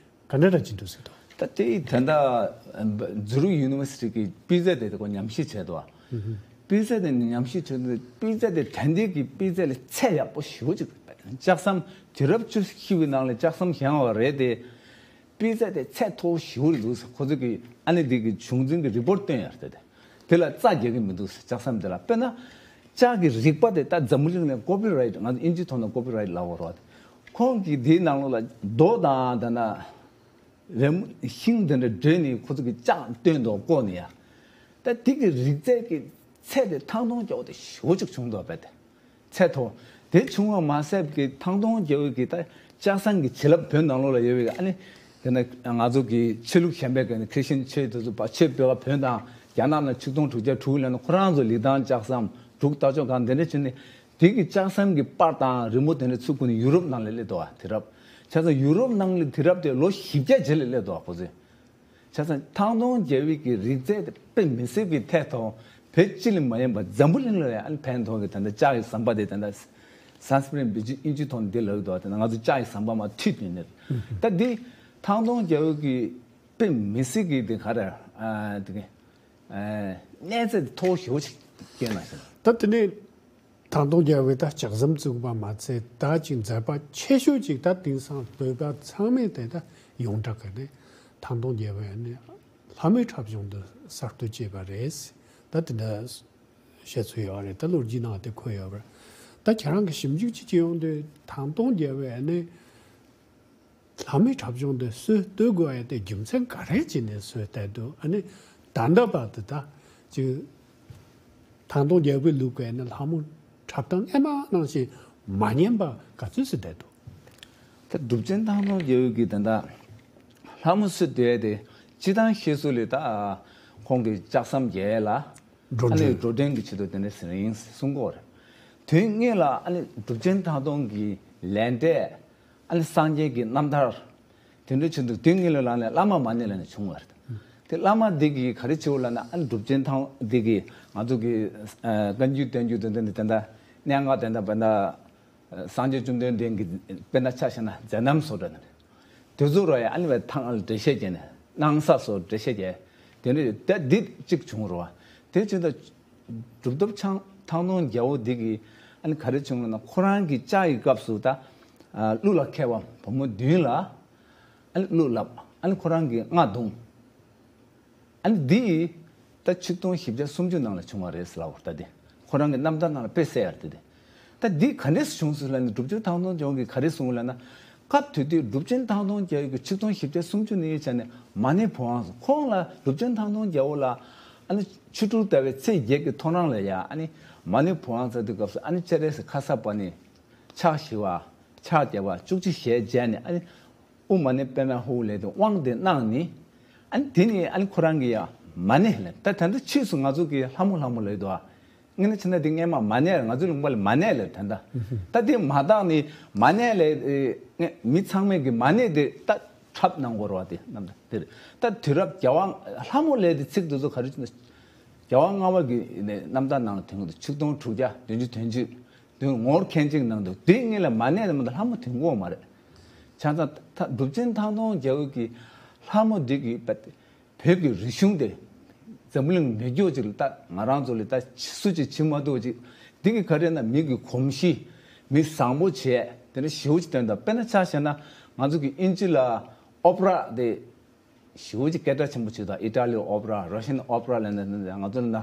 ག་འདྲ་འདྲ་ཅིག་འདུག་ཟེར་དོ། ད་དེ་ད་ལྟ་ཛུ་རིག་ཡུ་ནི་ཝར་སི་ཊི་གི་སྤུས་ཚད་དེ་དེ་ཁོ་ཉམས་ཞིབ་བྱས་འདུག་བ། སྤུས་ཚད་དེ་ཉམས་ཞིབ་བྱས་འདུག་སྤུས་ཚད་དེ་ད་ལྟའི་གི་སྤུས་ཚད་ལས་ཚད་ཡག་པོ་ཞེ་པོ་ཅིག་རེད། ལྕགས་ཟམ་དུས་རབས་བཅུ་བཞི་པའི་ནང་ལ་ལྕགས་ཟམ་བཞེངས་པ་རེད་དེ། སྤུས་ཚད་དེ་ཚད་མཐོ་པོ་ཞེ་པོ་རེད་འདུག་ཟེར། ཁོ་ཚོ་གིས་ཨ་ནི་དེ་གི་བྱུང་འཛིན་གྱི་རི་པོར་ཊི་བཏོན་ཡོད་རེད་དེ། དེ་ལ་རྩ་རྒྱག་གི་མི་འདུག་ཟེར། ལྕགས་ཟམ་དེ་ལ་དཔེར་ན་ལྕགས་ཀྱི་རིག་པ་དེ་ད་འཛམ་བུ་གླིང་ལ་ཀོ་པི་རའེ་ཊི་ང་ཚོ་ཨིན་ཇི་ཐོག་ནས་ཀོ་པི་རའེ་ཊི་ལབ་པ་རེད་བ། ཁོང་གིས་དེའི་ནང་ལོགས་ལ་རྡོ་དང་དེ་ན་རི་མོ་ཤིང་དེ་འདྲ་བསྒྲོན་ནས་ཁོ་ཚོ་གིས་ལྕགས་བཏོན་འདུག་བཀོག་ནས་ཡ། ད་དེ་གི་རིག་རྩལ་གྱི་ཚད་དེ་ཐང་སྟོང་རྒྱལ་པོ་དེ་ཞེ་པོ་ཅིག་བྱུང་འདུག་བས་ཏེ། ཚད་མཐོ། དེ་བྱུང་བ་མ་ཟད་ཀྱི་ཐང་སྟོང་རྒྱལ་པོ་གི་ད་ལྕགས་ཟམ་གྱི་བྱིན་རླབས་བོད་ནང་ལོགས་ལ་ཡོད་པའི་ཨ་ནི་དེ་ནས་ང་ཚོ་གི་ཆོས་ལུགས་གཞན་པའི་གི་ཁྲི་ཤན་ཆོས་དེ་ཚོ་པ་ཆོས་སྤེལ་བ་བོད་དང་རྒྱ་ནག་ནང་ཆིག་སྟོང་དྲུག་བརྒྱ་དྲུག་ལ་ནི་ཁོ་རང་ཚོ་ལི་ཐང་ལྕགས་ཟམ་འབྲུག་རྟ་མཆོག་གང་དེ་འདྲ་བྱུང་ནས་དེ་གི་ལྕགས་ཟམ་གྱི་པར་དང་རི་མོ་དེ་འདྲ་ཚུར་བསྐུར་ནས་ཡུ་རོབ་ནང་ལ་སླེབས་འདུག་བ། དུས་རབས་བྱས་ཙང་ཡུ་རོབ་ནང་ལ་དུས་རབས་དེ་ལོ་བཞི་བརྒྱ་རྗེས་ལ་སླེབས་འདུག་བ་ཁོ་ཚོས། བྱས་ཙང་ཐང་སྟོང་རྒྱལ་པོའི་གི་རིག་རྩལ་དེ་དཔེ་མི་སྲིད་ཀྱི་ཐད་ཐོག་བོད་སྤྱི་ལ་མ་ཡིན་པར་འཛམ་བུ་གླིང་ལ་ཡང་ཕན་ཐོགས་ཀྱི་ད་ལྟ་ལྕགས་ཀྱི་ཟམ་པ་དེ་ད་ལྟ་སན་སི་ཀྲིན་བེད་ཀྱི་ཨིན་ཇི་ཐོག་ནས་འདི་ལབ་འདུག་དེ་ན་ང་ཚོ་ལྕགས་ཀྱི་ཟམ་པ་མ་མཐུད་ནས་ནས་ད་འདི་ཐང་སྟོང་རྒྱལ་པོའི་གི་དཔེ་མི་སྲིད་ཀྱི་དེ་ག་རེ་དེ་གི་གནས་ཚད་མཐོ་ཞེ་པོ་ཞིག་སྐྱེས་ན་ཞེ་ན། ད་དེ་ནས་ཐང་སྟོང་རྒྱལ་པོས་ད་ལྕགས་ཟམ་བཙུགས་པ་མ་ཚད་ད་ཅིག་མཛད་པ་ཆེ་ཤོས་ཅིག་ད་དེང་སང་བོད་པ་ཚང་མས་དེ་ད་ཡོངས་གྲགས་ཀྱི་ནས་ཐང་སྟོང་རྒྱལ་པོས་ནས་ལྷ་མོའི་འཁྲབ་གཞུང་དུ་གསར་གཏོད་བྱས་པ་རེད། ད་དེ་འདྲ་བཤད་ཚུལ་ཡོད་རེད། ད་ལོ་རྒྱུས་ནང་དེ་འཁོད་ཡོད་པ་རེད། ད་ཁྱེད་རང་གི་ཞིབ་འཇུག་ཅིག་བྱེད་ཡོང་དུས་ཐང་སྟོང་རྒྱལ་པོས་ནས་ལྷ་མོའི་འཁྲབ་གཞུང་དེ་སྲོལ་གཏོད་དགོས་ཡ་དེ་རྒྱུ་མཚན་ག་རེ་བྱས་ནས་སྲོལ་བཏོད་འདུག་ཨ་ནི་ད་ལྟ་བར་དུ་ད་ཅིག་ཐང་སྟོང་རྒྱལ་པོའི་ལུགས་ཀྱི་ནི་ལྷ་མོ་འཁྲབ་སྟངས་སྔ་མ་ནང་བཞིན་མ་ཉམས་པ་ག་ཚོད་ཅིག་བསྡད་འདུག་ད་གྲུབ་ཆེན་ཐང་སྟོང་རྒྱལ་པོའི་གི་ད་ལྟ་ལྷ་མོ་སྲོལ་བཏོད་ཡ་དེ་སྤྱིར་བཏང་བཤད་སྲོལ་ལས་ད་ཁོང་གི་ལྕགས་ཟམ་རྒྱལ་ལ་འགྲོ་ཨ་ནི་གྲོན་འགྲོ་གྲོན་གྱི་ཆེད་དུ་དེ་འདྲ་ཟེར་ཡིན་གསུང་གི་ཡོད་རེད། དོན་དངོས་ལ་ཨ་ནི་གྲུབ་ཆེན་ཐང་སྟོང་གི་ལས་འབྲས་ཨ་ནི་སངས་རྒྱས་ཀྱི་རྣམ་ཐར། དེ་འདྲ་བྱུང་འདུག་དེ་ངེད་ལ་ལ་ནས་བླ་མ་མ་ཎི་ལ་ནས་བྱུང་བ་རེད། དེ་བླ་མ་འདི་གིས་ག་རེ་བྱེད་འོ་ལ་ན་ཨ་ནི་སྒྲུབ་ཆེན་ཐང་འདི་གིས་ང་ཚོ་གི་བཀའ་འགྱུར་བསྟན་འགྱུར་དེ་འདྲ་ནི་དེ་འདྲ་གནད་འགག་དེ་འདྲ་དཔེར་ན་སངས་རྒྱས་བཅོམ་ལྡན་འདས་ཀྱི་དཔེར་ན་ཆ་བཞག་ན་མཛད་རྣམ་སོགས་འདྲ་ནི་དེ་ཚོ་རོ་ཡ་ཨ་ནི་བའི་ཐང་ལ་འགྲེལ་བཤད་བྱས་ནས་སྣང་ས་སོགས་འགྲེལ་བཤད་བྱས་དེ་འདྲ་དེ་འདི་གཅིག་བྱུང་རོ་བ་དེ་བྱས་ད། གྲུབ་ཐོབ་ཆང་ཐང་སྟོང་རྒྱལ་པོ་འདི་གིས་ཨ་ནི་ག་རེ་བྱུང་ལ་ན་ཁོ་རང་གི་ལྕགས་ཀྱི་སྐབས་སུ་ད་ཨ་གླུ་ལ་མཁས་པ་བུ་མོ་བདུན་ལ་ཨ་ནི་གླུ་བསླབ་ཨ་ནི་ཁོ་རང་གིས་རྔ་བརྡུངས། ཨ་ནི་འདི་ད་ཆིག་སྟོང་བཞི་བརྒྱ་སུམ་ཅུ་ནང་ལ་བྱུང་བ་རེད་ཟེར་ལབ་ད་དེ་ཁོ་རང་གི་རྣམ་ཐར་ནང་ལ་དཔེ་གསལ་ཡར་དེ་དེ། ད་འདི་ག་འདྲས་སུ་བྱུང་སོང་ལབ་ན་སྒྲུབ་ཆེན་ཐང་སྟོང་རྒྱལ་པོ་གིས་ག་རེ་གསུངས་ལབ་ན། སྐབས་དེ་དུས་སྒྲུབ་ཆེན་ཐང་སྟོང་རྒྱལ་པོ་གི་ཆིག་སྟོང་བཞི་བརྒྱ་སུམ་ཅུ་ནས་བྱས་ནས་མ་ཎི་བོན་དབང་སོང་ཁོང་ལ་སྒྲུབ་ཆེན་ཐང་སྟོང་རྒྱལ་པོ་ལ་ཨ་ནི་ཆོ་འཕྲུལ་ཟླ་བའི་ཚེས་བརྒྱད་ཀྱི་ཐོ་རངས་ལ་ཡ་ཨ་ནི་མ་ཎི་བོན་དབང་ཟེར་དུས་སྐབས་སུ་ཨ་ནི་སྤྱན་རས་གཟིགས་ཁ་སར་པ་ཎི་ཕྱག་བཞི་པ་ཕྱག་བརྒྱད་པ་བཅུ་གཅིག་ཞལ་མཇལ་ནས་ཨ་ནི་དབུ་མ་ཎི་པདྨ་ཧཱུྃ་ལས་དེ་དབང་དེ་གནང་ནི་ཨ་ནི་དེ་ནི་ཨ་ནི་ཁོ་རང་གི་ཡ་མ་ཎི་ལ་ད་ད་ལྟ་ཕྱིས་སུ་ང་ཚོ་གི་ལྷ་མོ་ལྷ་མོ་ལས་དོ། ངས་ནི་ཕྱི་ན་འདི་སྔས་མ་མ་ཎི་ལ་ང་ཚོའི་ལུང་པ་ལ་མ་ཎི་ལ་དེ་འདྲ། ད་དེ་མ་དག་ནི་མ་ཎི་ལ་ངས་མི་ཚང་མས་ཀྱི་མ་ཎི་དེ་ད་འཁྲབ་གནང་དགོས་ར་བ་དེ་རྣམ་ད་དེ་རེད། ད་དུས་རབས་རྒྱལ་དབང་ལྷ་མོ་ལས་དེ་ཚིག་དེ་ཚོ་ག་རེ་བྱུང་ན་རྒྱལ་དབང་ལྔ་པ་གི་ནས་རྣམ་ཐར་ནང་ལ་དེ་འདྲ་ཆིག་སྟོང་དྲུག་བརྒྱ་བདུན་ཅུ་དོན་གཅིག་དོན་ངོར་མཁན་ཅིག་ནང་དུ་དེ་ངས་ལ་མ་ཎི་ལ་མ་ད་ལྷ་མོ་དེ་འགོ་མ་རེད། བྱས་ཙང་ད་སྒྲུབ་ཆེན་ཐང་སྟོང་རྒྱལ་པོ་གི་ལྷ་མོ་འདི་གི་བོད་ཀྱི་རིག་གཞུང་དེ་འཛམ་བུ་གླིང་མེད་རྒྱུ་ཅིག་ལ་ད་ང་རང་ཚོ་ལ་ད་སུ་ཅིག་བྱེད་མ་ཐུབ་ཅིག་འདི་གི་ག་རེ་ན་མི་གི་གོམས་གཤིས་མི་བཟང་པོ་བྱས་དེ་འདྲ་ཞེ་པོ་ཅིག་བསྟན་འདུག་དཔེར་ན་ཆ་བཞག་ན་ང་ཚོ་གི་དབྱིན་ཇི་ལ་ཨོ་པ་ར་དེ་ཞེ་པོ་ཅིག་སྐད་གྲགས་ཆེན་པོ་ཅིག་དང་ཨི་ཊ་ལི་ཨོ་པ་ར་ར་ཤན་ཨོ་པ་ར་ལ་ན་ང་ཚོ་ལ་ན་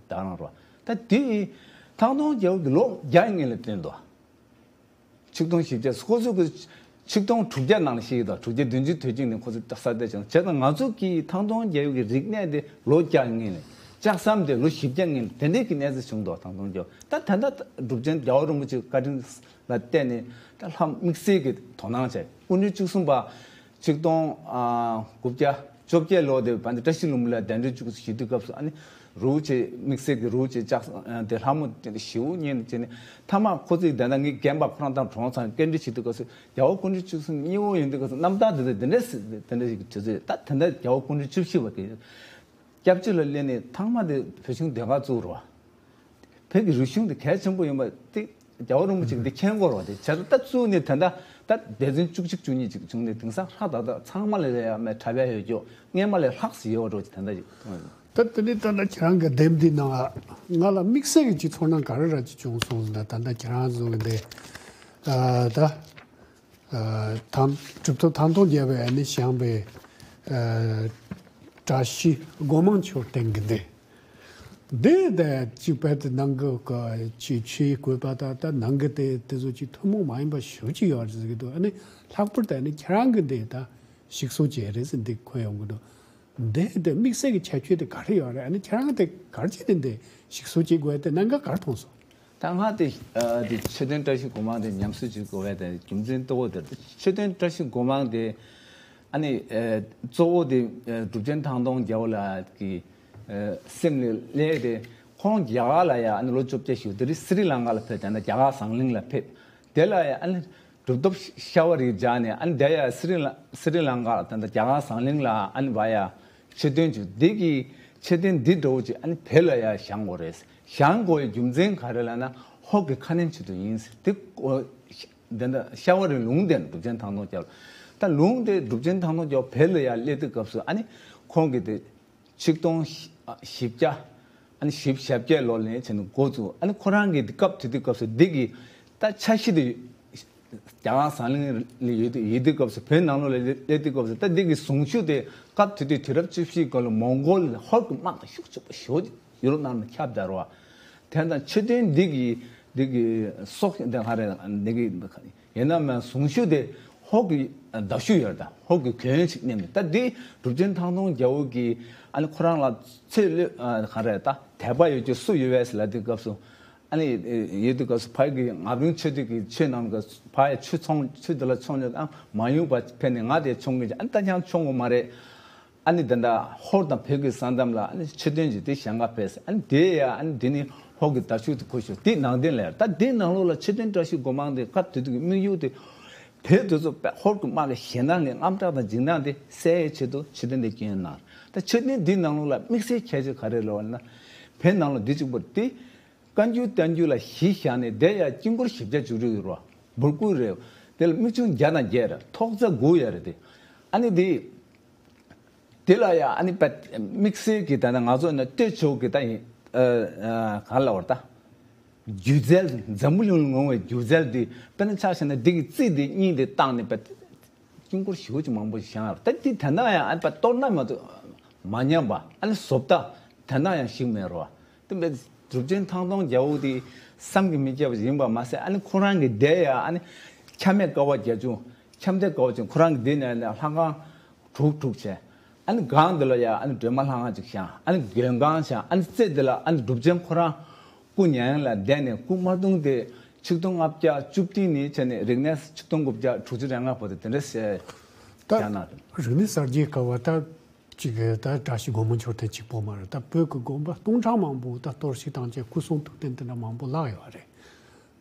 ད་རང་རོ་ད་དེ་ཐང་སྟོང་རྒྱལ་པོ་གི་ལོ་བརྒྱ་ཡིན་ལ་བསྟན་འདུག་ཆིག་སྟོང་བཞི་བརྒྱ་སོ་སོ་གི་ཆིག་སྟོང་དྲུག་བརྒྱ་ནང་ལ་ཤེས་ཀྱི་དང་དྲུག་བརྒྱ་བདུན་ཅུ་དོན་གཅིག་ནས་ཁོ་ཚོ་ས་དེ་བྱུང་བྱས་ཙང་ང་ཚོ་གི་ཐང་སྟོང་རྒྱལ་པོ་གི་རིག་གནས་དེ་ལོ་བརྒྱ་ངེས་ནས་ལྕགས་ཟམ་དེ་ལོ་བཞི་བརྒྱ་ངེས་ནས་དེ་འདྲས་ཀྱི་གནས་ཚུལ་བྱུང་འདུག་ཐང་སྟོང་རྒྱལ་པོ་ད་ད་ལྟ་སྒྲུབ་ཆེན་རྒྱལ་བ་རིན་པོ་ཆེ་བཀའ་དྲིན་ལ་བརྟེན་ནས་ད་ལྷ་དམིགས་བསལ་གྱི་དོ་སྣང་བྱས་སྐུ་ཕྲེང་བཅུ་གསུམ་པ་ཆིག་སྟོང་དགུ་བརྒྱ་བཅོ་བརྒྱད་ལོ་དེ་བར་དུ་བཀྲ་ཤིས་ལྷུན་པོ་ལ་གདན་འདྲེན་བཅུ་གཅིག་ཞུ་དུས་སྐབས་སུ་ཨ་ནི་རུ་ཆེ་དམིགས་བསལ་གྱི་རུ་ཆེ་ལྕགས་དེ་ལྷ་མོ་དེ་ཞེའུ་ཉན་བྱས་ནས་མཐའ་མ་ཁོ་ཚོས་དེ་འདྲ་ངའི་རྒན་པ་ཁོ་རང་དང་གྲོངས་ཚར་སྐད་འདྲི་བྱེད་དུས་སྐབས་སུ་རྒྱལ་བ་སྐུ་ཕྲེང་བཅུ་གསུམ་གཉིས་པོ་ཡིན་དུས་སྐབས་སུ་རྣམ་ཐར་དེ་ཚོ་དེ་འདྲ་ཞིག་དེ་ཚོས་ད་དེ་འདྲ་རྒྱལ་བ་སྐུ་ཕྲེང་བཅུ་བཞི་པ་གི་སྐྱབས་བཅོལ་ལ་སླེབས་ནས་ཐང་མ་དེ་བོད་གཞུང་ཟློས་གར་བཙུགས་རོགས། བོད་ཀྱི་རིག་གཞུང་དེ་གལ་ཆེན་པོ་ཡིན་པ་དེ་རྒྱལ་བ་རིན་པོ་ཆེ་གིས་འདི་མཁྱེན་དགོས་རེད་བ། དེ་བྱས་ཙང་ད་བཙུགས་ནས་ད་ལྟ་ད་སྡེ་ཚན་བཅུ་གཅིག་བཅུ་གཉིས་ཅིག་བྱུང་ནས་དེང་སང་ཧྲ་ད་ད་ཚང་མ་ལ་ཡ་མེད་དྲ་བའི་ཡོད་རྒྱུ་སྔས་མ་ལས་ལྷག་ཙམ་ཡོད་རེད་བ། དེ་ད་ཅིག་ད་དེ་ནས་ད་ལྟ་ཁྱེད་རང་གི་དེབ་འདི་ནང་ང་ལ་དམིགས་བསལ་གྱི་ཅིག་ཚོར་སྣང་ག་རེ་ར་ཅིག་བྱུང་སོང་ཟེར་ན་ད་ལྟ་ཁྱེད་རང་ཚོ་གི་འདི་ད། ཨ་ཐང་གྲུབ་ཐོབ་ཐང་སྟོང་རྒྱལ་པོས་ཨ་ནི་བཞེངས་པའི་ཨ་བཀྲ་ཤིས་སྒོ་མང་མཆོད་རྟེན་གྱི་འདི། འདི་དེ་གཅིག་པའི་དེ་ནང་གི་ཀ་ཆོས་ཆོས་བཀོད་པ་དང་ད་ནང་གི་དེ་དེ་ཚོ་ཅིག་ཐུན་མོང་མ་ཡིན་པ་ཞེ་པོ་ཅིག་ཡོད་རེད་ཟེར་གྱི་འདུག་ཨ་ནི་ལྷག་པར་དུ་ཨ་ནི་ཁྱེད་རང་གི་འདི་ད་ཞིག་གསོ་བྱས་རེད་ཟེར་འདི་གོ་ཡོང་གི་འདུག་འདི་དེ་དམིགས་བསལ་གྱི་ཁྱད་ཆོས་དེ་ག་རེ་ཡོད་རེད། ཨ་ནི་ཁྱེད་རང་གི་དེ་ག་རེ་བྱས་ནས་འདི་ཞིག་གསོ་བྱེད་དགོས་དེ་གནད་འགག་ག་རེ་མཐོང་སོང་། ད་ང་དེ་ཨ་དེ་མཆོད་རྟེན་བཀྲ་ཤིས་སྒོ་མང་དེ་ཉམས་གསོ་བྱེད་དགོས་པའི་དེ་རྒྱུ་མཚན་གཙོ་བོ་དེ་མཆོད་རྟེན་བཀྲ་ཤིས་སྒོ་མང་དེ་ཨ་ནི་ཨ་གཙོ་བོ་དེ་ཨ་གྲུབ་ཆེན་ཐང་སྟོང་རྒྱལ་པོ་ལགས་ཀྱི་ཨ་སེམས་ལ་སླེབས་ཏེ་ཁོང་རྒྱ་གར་ལ་ཡ་ཨ་ནི་ལོ་བཅོ་བརྒྱད་བཞུགས་དེ་རིང་སི་རི་ལང་ཀ་ལ་ཕེབས་དེ་ནས་རྒྱ་གར་ཟངས་གླིང་ལ་ཕེབས་དེ་ལ་ཡ་ཨ་ནི་གྲུབ་ཐོབ་ཤ་བ་རི་སྦྱར་ནས་ཨ་ནི་དེ་ཡ་སི་རི་ལ་སི་རི་ལང་ཀ་དང་རྒྱ་གར་ཟངས་གླིང་ལ་ཨ་ནི་བ་ཡ་མཆོད་རྟེན་བཅུ་འདི་གི་མཆོད་རྟེན་འདི་འདྲ་བོ་ཅིག་ཨ་ནི་བོད་ལ་ཡ་བཞེངས་དགོས་རེད། བཞེངས་དགོས་ཡའི་རྒྱུ་མཚན་ག་རེ་ལབ་ན་ཧོར་གྱི་ཁ་གནོན་ཆེད་དུ་ཡིན་ཟེར་དེ་འདི་འདྲ་ཤ་བ་རི་ལུང་བསྟན་གྲུབ་ཆེན་ཐང་སྟོང་རྒྱལ་པོ་ད་ལུང་དེ་གྲུབ་ཆེན་ཐང་སྟོང་རྒྱལ་པོ་བོད་ལ་ཡ་སླེབས་དུས་སྐབས་སུ་ཨ་ནི་ཁོང་གིས་དེ། ཆིག་སྟོང་བཞི་བརྒྱ། ཨ་ནི་བཞི་བཅུ་ཞེ་བརྒྱད་ལོ་ལ་བྱས་ནས་འགོ་བཙུགས། ཨ་ནི་ཁོ་རང་གི་སྐབས་དེ་དུས་སྐབས་སུ་འདི་གི་ད་འཆར་གཞི་དེ་རྒྱ་གར་ཟངས་གླིང་ལ་ཡོད་དུས་ཡོད་དུས་སྐབས་སུ་བོད་ནང་ལོགས་ལ་སླེབས་དུས་སྐབས་སུ་ད་འདི་གི་གཟུངས་གཞུག་དེ་སྐབས་དེ་དུས་དུས་རབས་བཅུ་བཞིའི་སྐབས་ལ་མོང་གོལ་ཧོར་གྱི་དམག་དང་ཤུགས་ཆེན་པོ་ཞེ་པོ་ཡུ་རོབ་ནང་ལ་ཁྱབ་བསྡད་རོ། དེ་ལྟར་མཆོད་རྟེན་འདི་གི་འདི་གི་སྲོག་འདི་ག་རེ་འདི་གི་ཡིན་ན་མིན་གཟུངས་གཞུག་དེ་ཧོར་གྱི་མདའ་གཞུ་ཡོད་དང་ཧོར་གྱི་གྱོན་ཞིག་མནན་ནས་ད་འདི་གྲུབ་ཆེན་ཐང་སྟོང་རྒྱལ་པོ་གིས་ཨ་ནི་ཁོ་རང་ལ་ཚེ་ལོས་ག་རེ་ད་དད་པ་ཡོད་ཀྱི་སུ་ཡོད་པས་ལབ་དུས་སྐབས་སུ་ཨ་ནི་ཡོད་དུས་སྐབས་སུ་ཕ་གི་ང་རང་ཆོས་དུས་ཀྱི་ཆོས་ནང་གི་ཕ་ཡ་ཆུ་ཚོང་ཆུ་དེ་ལ་ཚོང་ཉོ་དང་མ་ཡུམ་པ་ཕེབས་ནས་ང་དེ་ཆོང་གི་ཨ་ནི་ད་ཀྱང་ཆོང་གི་མ་རེད། ཨ་ནི་དེ་འདྲ་ཧོར་དང་བོད་ཀྱི་ས་མཚམས་ལ་ཨ་ནི་མཆོད་རྟེན་ཅིག་དེ་བཞེངས་ག་ཕེབས། ཨ་ནི་དེ་ཡ་ཨ་ནི་དེ་ནི་ཧོར་གྱི་མདའ་གཞུ་དེ་གོ་ཤོག་དེ་ནང་བསྟན་ལ་ཡ་ད་དེ་ནང་ལོགས་ལ་མཆོད་རྟེན་བཀྲ་ཤིས་སྒོ་མང་དེ་སྐབས་དེ་དུས་ཀྱི་དམིགས་ཡུལ་དེ་ བོད་དེ་ཚོ་ཧོར་གྱི་དམག་གི་ཞེད་སྣང་གི་དངངས་སྐྲག་དང་འཇིགས་སྣང་དེ་སེལ་ཡའི་ཆེད་དུ་མཆོད་རྟེན་དེ་བསྐྱོན་གནང་། ད་མཆོད་རྟེན་འདི་ནང་ལོགས་ལ་དམིགས་བསལ་ཁྱད་ཆོས་ག་རེ་ལབ་ན། བོད་ནང་ལོགས་འདི་གཅིག་པུ་དེ་བཀའ་འགྱུར་བསྟན་འགྱུར་ལ་གཞི་བཞག་ནས་དེ་ཡང་དཀྱིལ་འཁོར་བཞི་བརྒྱ་བཅུ་དྲུག་ཡོད་རེད་བ། འབུར་སྐུ་རེད། དེ་ལ་མིག་ཆུང་བརྒྱ་དང་བརྒྱད་རེད། ཐོག་བརྩེགས་དགུ་ཡོད་རེད་དེ། ཨ་ནི་དེ། དེ་ལ་ཡང་ཨ་ནི་པད་དམིགས་བསལ་གྱི་ད་ནི་ང་ཚོ་ནི་ལྟོས་ཆོག་གི་ད་ཡིན། ཨ་ཨ་གང་ལབ་དགོས་རེད་ད། སྒྱུ་རྩལ། འཛམ་བུ་གླིང་ལ་ངོམ་པའི་སྒྱུ་རྩལ་འདི་དཔེར་ན་ཆ་བཞག་ན་འདི་གི་རྩིས་འདི་གཉིས་འདི་བཏང་ནས་པད་དཀྱིལ་འཁོར་ཞེ་པོ་ཅིག་མང་པོ་བཞེངས་ཡོད་རེད། ད་འདི་དེ་འདྲ་ཡང་ཨ་ནི་པད་གཏོར་ན་མ་གཏོགས་མ་ཉམས་པ། ཨ་ནི་བཟོ་ལྟ་དེ་འདྲ་ཡང་ཞིག་མེད་རེད་བ། དེ་མེད་གྲུབ་ཆེན་ཐང་སྟོང་རྒྱལ་པོ་དེ་བསམ་གྱིས་མི་ཁྱབ་པ་ཡིན་པ་མ་ཟད། ཨ་ནི་ཁོ་རང་གི་སྡེ་ཡང་ཨ་ནི་ཁྱམས་མེད་ཀ་བ་བརྒྱད་ཅུ། ཁྱམས་སྡེ་ཀ་བ་བཅུ། ཁོ་རང་གི་སྡེ་ནས་ལྷ་ཁང་དྲུག་དྲུག་བྱས། ཨ་ནི་སྒང་འདི་ལ་ཡང་ཨ་ནི་སྒྲོལ་མ་ལྷ་ཁང་ཅིག་བཞེངས། ཨ་ནི་མགོན་ཁང་བཞེངས། ཨ་ནི་རྩེ་འདི་ལ་ཨ་ནི་གྲུབ་ཆེན་ཁོ་རང་སྐུ་མྱ་ངན་ལས་འདས་ནས་སྐུ་མངའ་གདུང་དེ་ཆིག་སྟོང་ལྔ་བརྒྱ་བཅུ་བདུན་ནས་བྱས་ནས་རིག་གནས་ཆིག་སྟོང་དགུ་བརྒྱ་དྲུག་ཅུ་རེ་ལྔ་བར་དུ་དེ་འདྲ་བྱས་ད་བཞེངས་གནང་རེད། རིག་གནས་གསར་བརྗེའི་སྐབས་ད་ཅིག་ད་བཀྲ་ཤིས་སྒོ་མང་མཆོད་རྟེན་གཅིག་པོ་མ་རེད། ད་བོད་ཀྱི་དགོན་པ་སྟོང་ཕྲག་མང་པོ་ད་གཏོར་བཤིག་བཏང་བྱས་སྐུ་གསུང་ཐུགས་རྟེན་དེ་འདྲ་མང་པོ་བརླག་ཡོད་རེད།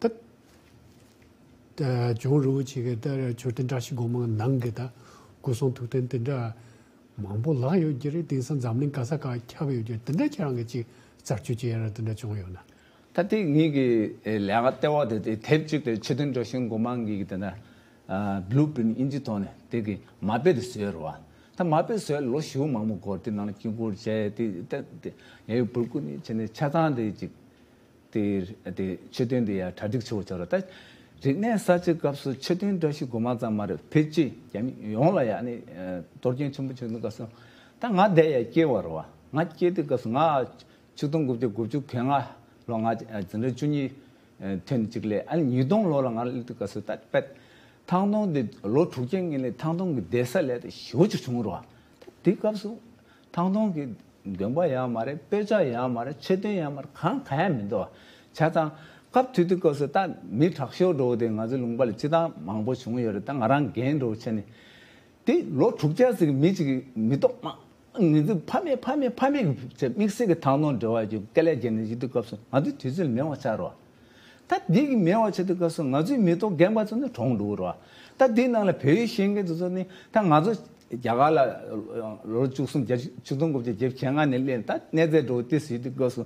ད་ད་ཇོ་རིན་པོ་ཆེ་གི་ད་མཆོད་རྟེན་བཀྲ་ཤིས་སྒོ་མང་ནང་གི་ད་སྐུ་གསུང་ཐུགས་རྟེན་དེ་འདྲ་མང་པོ་བརླག་ཡོད་ཀྱི་རེད། དེང་སང་འཛམ་གླིང་ག་ས་ག་ཁྱབ་ཡོད་ཀྱི་རེད། དེ་འདྲ་ཁྱེད་རང་གིས་ཅིག་རྩད་གཅོད་བྱེད་ཡ་ར་དེ་འདྲ་བྱུང་ཡོད་ན། ད་ལྟའི་ངེད་ཀྱི་ལས་ཀ་ལྟེ་བ་དེ་དེ་དེབ་གཅིག་དེ་མཆོད་རྟེན་བཀྲ་ཤིས་སྒོ་མང་གི་དེ་ན་Blueprint ཨིན་ཇི་ཐོག་ནས་དེ་གི་མ་དཔེ་དེ་བཟོས་རེད་བ། ད་མ་དཔེ་བཟོས་ལོ་ཞེ་པོ་མང་པོ་འགོར། དེ་ནང་ལ་དཀྱིལ་འཁོར་བྱས་དེ་ད་དེ་ཡ་ཡོ་འབུར་སྐུ་ནས་བྱས་ནས་ཆ་ཚང་དེ་ཅིག་དེ་དེ་མཆོད་རྟེན་དེ་ཡ་གྲ་སྒྲིག་ཆེ་བོ་བྱས་རེད། ད་རིག་གནས་གསར་བརྗེའི་སྐབས་སུ་མཆོད་རྟེན་བཀྲ་ཤིས་སྒོ་མང་ཙམ་མ་རེད། བོད་སྤྱི་རྒྱ་མི་ཡོངས་ལ་ཡ་ནི་གཏོར་སྐྱོན་ཆེན་པོ་བྱུང་དུས་སྐབས་སུ་ད་ང་དེ་ཡ་སྐྱེས་པ་རེད་བ། ང་སྐྱེས་དུས་སྐབས་སུ་ང་ཆིག་སྟོང་དགུ་བརྒྱ་དགུ་བཅུ་གོ་ལྔ་ལོ་ང་འཛིན་གྲྭ་བཅུ་གཉིས་ཐོན་གཅིག་ལས། ཨ་ནི་ཉིས་སྟོང་ལོ་ལ་ང་སླེབས་དུས་སྐབས་སུ་ད་དཔེ་ཐང་སྟོང་འདི་ལོ་དྲུག་བརྒྱ་སྔོན་ལ་ཐང་སྟོང་གི་བསྡད་ས་ལས་ད་ཞེ་པོ་ཅིག་བྱུང་རོ། དེ་སྐབས་སུ་ཐང་སྟོང་གི་དགོན་པ་ཡང་མ་རེད། དཔེ་ཆ་ཡང་མ་རེད། མཆོད་རྟེན་ཡང་མ་རེད། གང་གང་ཡང་མི་འདུག་བ། བྱས་ཙང་སྐབས་དེ་དུས་སྐབས་སུ་ད་མི་དྲག་ཤོས་འདྲ་བོ་དེ་ང་ཚོའི་ལུང་པ་ལ་སྤྱིར་བཏང་མང་པོ་བྱུང་ཡོད་རེད། ད་ང་རང་རྒན་འདྲ་བོ་བྱས་ནས་དེ་ལོ་དྲུག་བརྒྱ་ཙམ་གྱི་མི་གཅིག་གིས་མི་ཐོག་མ་ངེད་ཚོས་ཕ་མེས་ཕ་མེས་ཕ་མེས་ཀྱི་དམིགས་བསལ་གྱི་ཐང་སྟོང་འབྲེལ་བ་ཡོད་སྐད་ལས་བརྒྱབ་ནས་བཞུགས་དུས་སྐབས་སུ་ང་ཚོའི་དུས་ཚོད་ལ་མེད་པ་ཆགས་རོ། ད་འདི་གི་མེད་པ་ཆགས་དུས་སྐབས་སུ་ང་ཚོའི་མི་ཐོག་རྒན་པ་ཚོ་ནི་གྲོངས་འགྲོ་གི་རོ། ད་འདི་ནང་ལ་བོད་ཡིག་ཤེས་མཁན་དེ་ཚོ་ནི་ད་ང་ཚོ་རྒྱ་གར་ལ་ལོ་བཅུ་གསུམ་བརྒྱད་ཅུ་ཆིག་སྟོང་དགུ་བརྒྱ་བརྒྱད་ཅུ་གྱ་ལྔ་ནས་སླེབས། ད་གནས་ཚད་འགྲོ་དུས་ཟེར་དུས་སྐབས་སུ་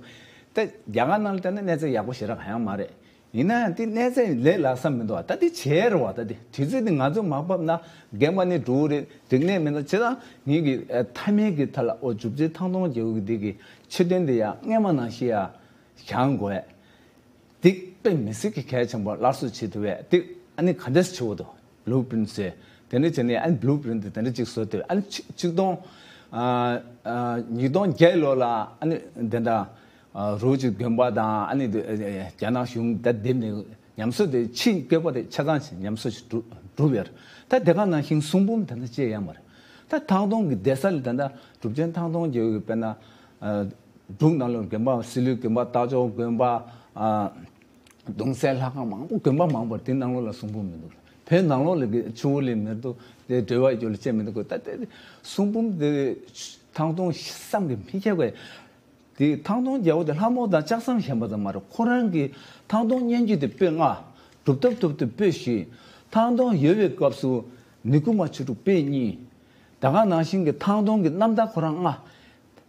ད་རྒྱ་གར་ནང་ལ་བལྟས་ན་གནས་ཚད་ཡག་པོ་ཞེ་དྲག་གང་ཡང་མ་རེད། ཡིན་ན་ཡང་དེ་གནས་ཚད་ལས་སླ་ས་མི་འདུག་ད་དེ་བྱས་རེད་བ། ད་དེ་དུས་ཚོད་དེ་ང་ཚོ་མ་བབས་ན་རྒན་པ་ནི་འགྲོ་གི་རེད། རིག་གནས་མི་འདུག་བྱས་ཙང་ངེད་ཀྱི་ཨ་མཐའ་མའི་གི་མཐའ་ལ་ཨོ་གྲུབ་ཆེན་ཐང་སྟོང་རྒྱལ་པོ་གི་འདི་གི་མཆོད་རྟེན་དེ་ཡང་སྔས་མ་ནང་བཞིན་ཡང་བཞེངས་དགོས། འདི་དཔེ་མི་སྲིད་ཀྱི་གལ་ཆེན་པོ་སླར་གསོ་བྱེད་ཐུབ་པས། འདི་ཨ་ནི་ག་འདྲས་བྱེད་དགོས་འདུག Blueprint ཟེར། དེ་འདྲ་བྱས་ནས་ཨ་ནི་Blueprint དེ་འདྲ་ཅིག་བཟོ་ཐུབ། ཨ་ནི་ཆིག་ཆིག་སྟོང་ཨ་ཨ་ཉིས་སྟོང་བརྒྱད་ལོ་ལ་ཨ་ནི་དེ་འདྲ་ཨ་རུ་ཅིག་དགོན་པ་དང་ཨ་ནི་དེ་ཨ་རྒྱ་ནག་གཞུང་ད་འདེམས་ནས་ཉམས་གསོ་དེ་ཕྱིའི་བཀོད་པ་དེ་ཆ་ཚང་ཞིག་ཉམས་གསོ་ཞིག་གྲུབ་གྲུབ་ཡོད་རེད། ད་དེ་ག་ནང་བཞིན་གསུང་འབུམ་དེ་འདྲ་བཅས་ཡོད་མ་རེད། ད་ཐང་སྟོང་གི་བསྡད་ས་ལ་ད་ལྟ་གྲུབ་ཆེན་ཐང་སྟོང་རྒྱལ་པོ་གི་དཔེར་ན་ཨ་འབྲུག་ནང་ལོགས་དགོན་པ་སིལ་བུའི་དགོན་པ་རྟ་མཆོག་དགོན་པ་ཨ་གདུང་སྲས་ལྷ་ཁང་མང་པོ་དགོན་པ་མང་པོ་དེ་ནང་ལོགས་ལ་གསུང་འབུམ་མི་འདུག་བོད་ནང་ལོགས་ལ་གི་ཆུ་བོ་ལས་མི་འདུག་དེ་འབྲེལ་བ་ཡོད་ལ་བཅད་མི་འདུག་ད་དེ་གསུང་འབུམ་དེ་ཐང་སྟོང་བསམ་གྱིས་མི་ཁྱབ་པའི་དེ་ཐང་སྟོང་རྒྱལ་པོ་དེ་ལྷ་མོ་དང་ལྕགས་ཟམ་བཞེངས་པ་ཙམ་མ་རེད། ཁོ་རང་གི་ཐང་སྟོང་སྙན་བརྒྱུད་དེ་པོད་ལྔ། གྲུབ་ཐོབ་ཐོབ་དེ་པོད་བཞི། ཐང་སྟོང་ཡོལ་བའི་སྐབས་སུ་ནི་ཀུ་མ་ཆོས་དྲུག་པོད་གཉིས། ད་ག་ནང་བཞིན་གྱི་ཐང་སྟོང་གི་རྣམ་ཐར་ཁོ་རང་ལྔ།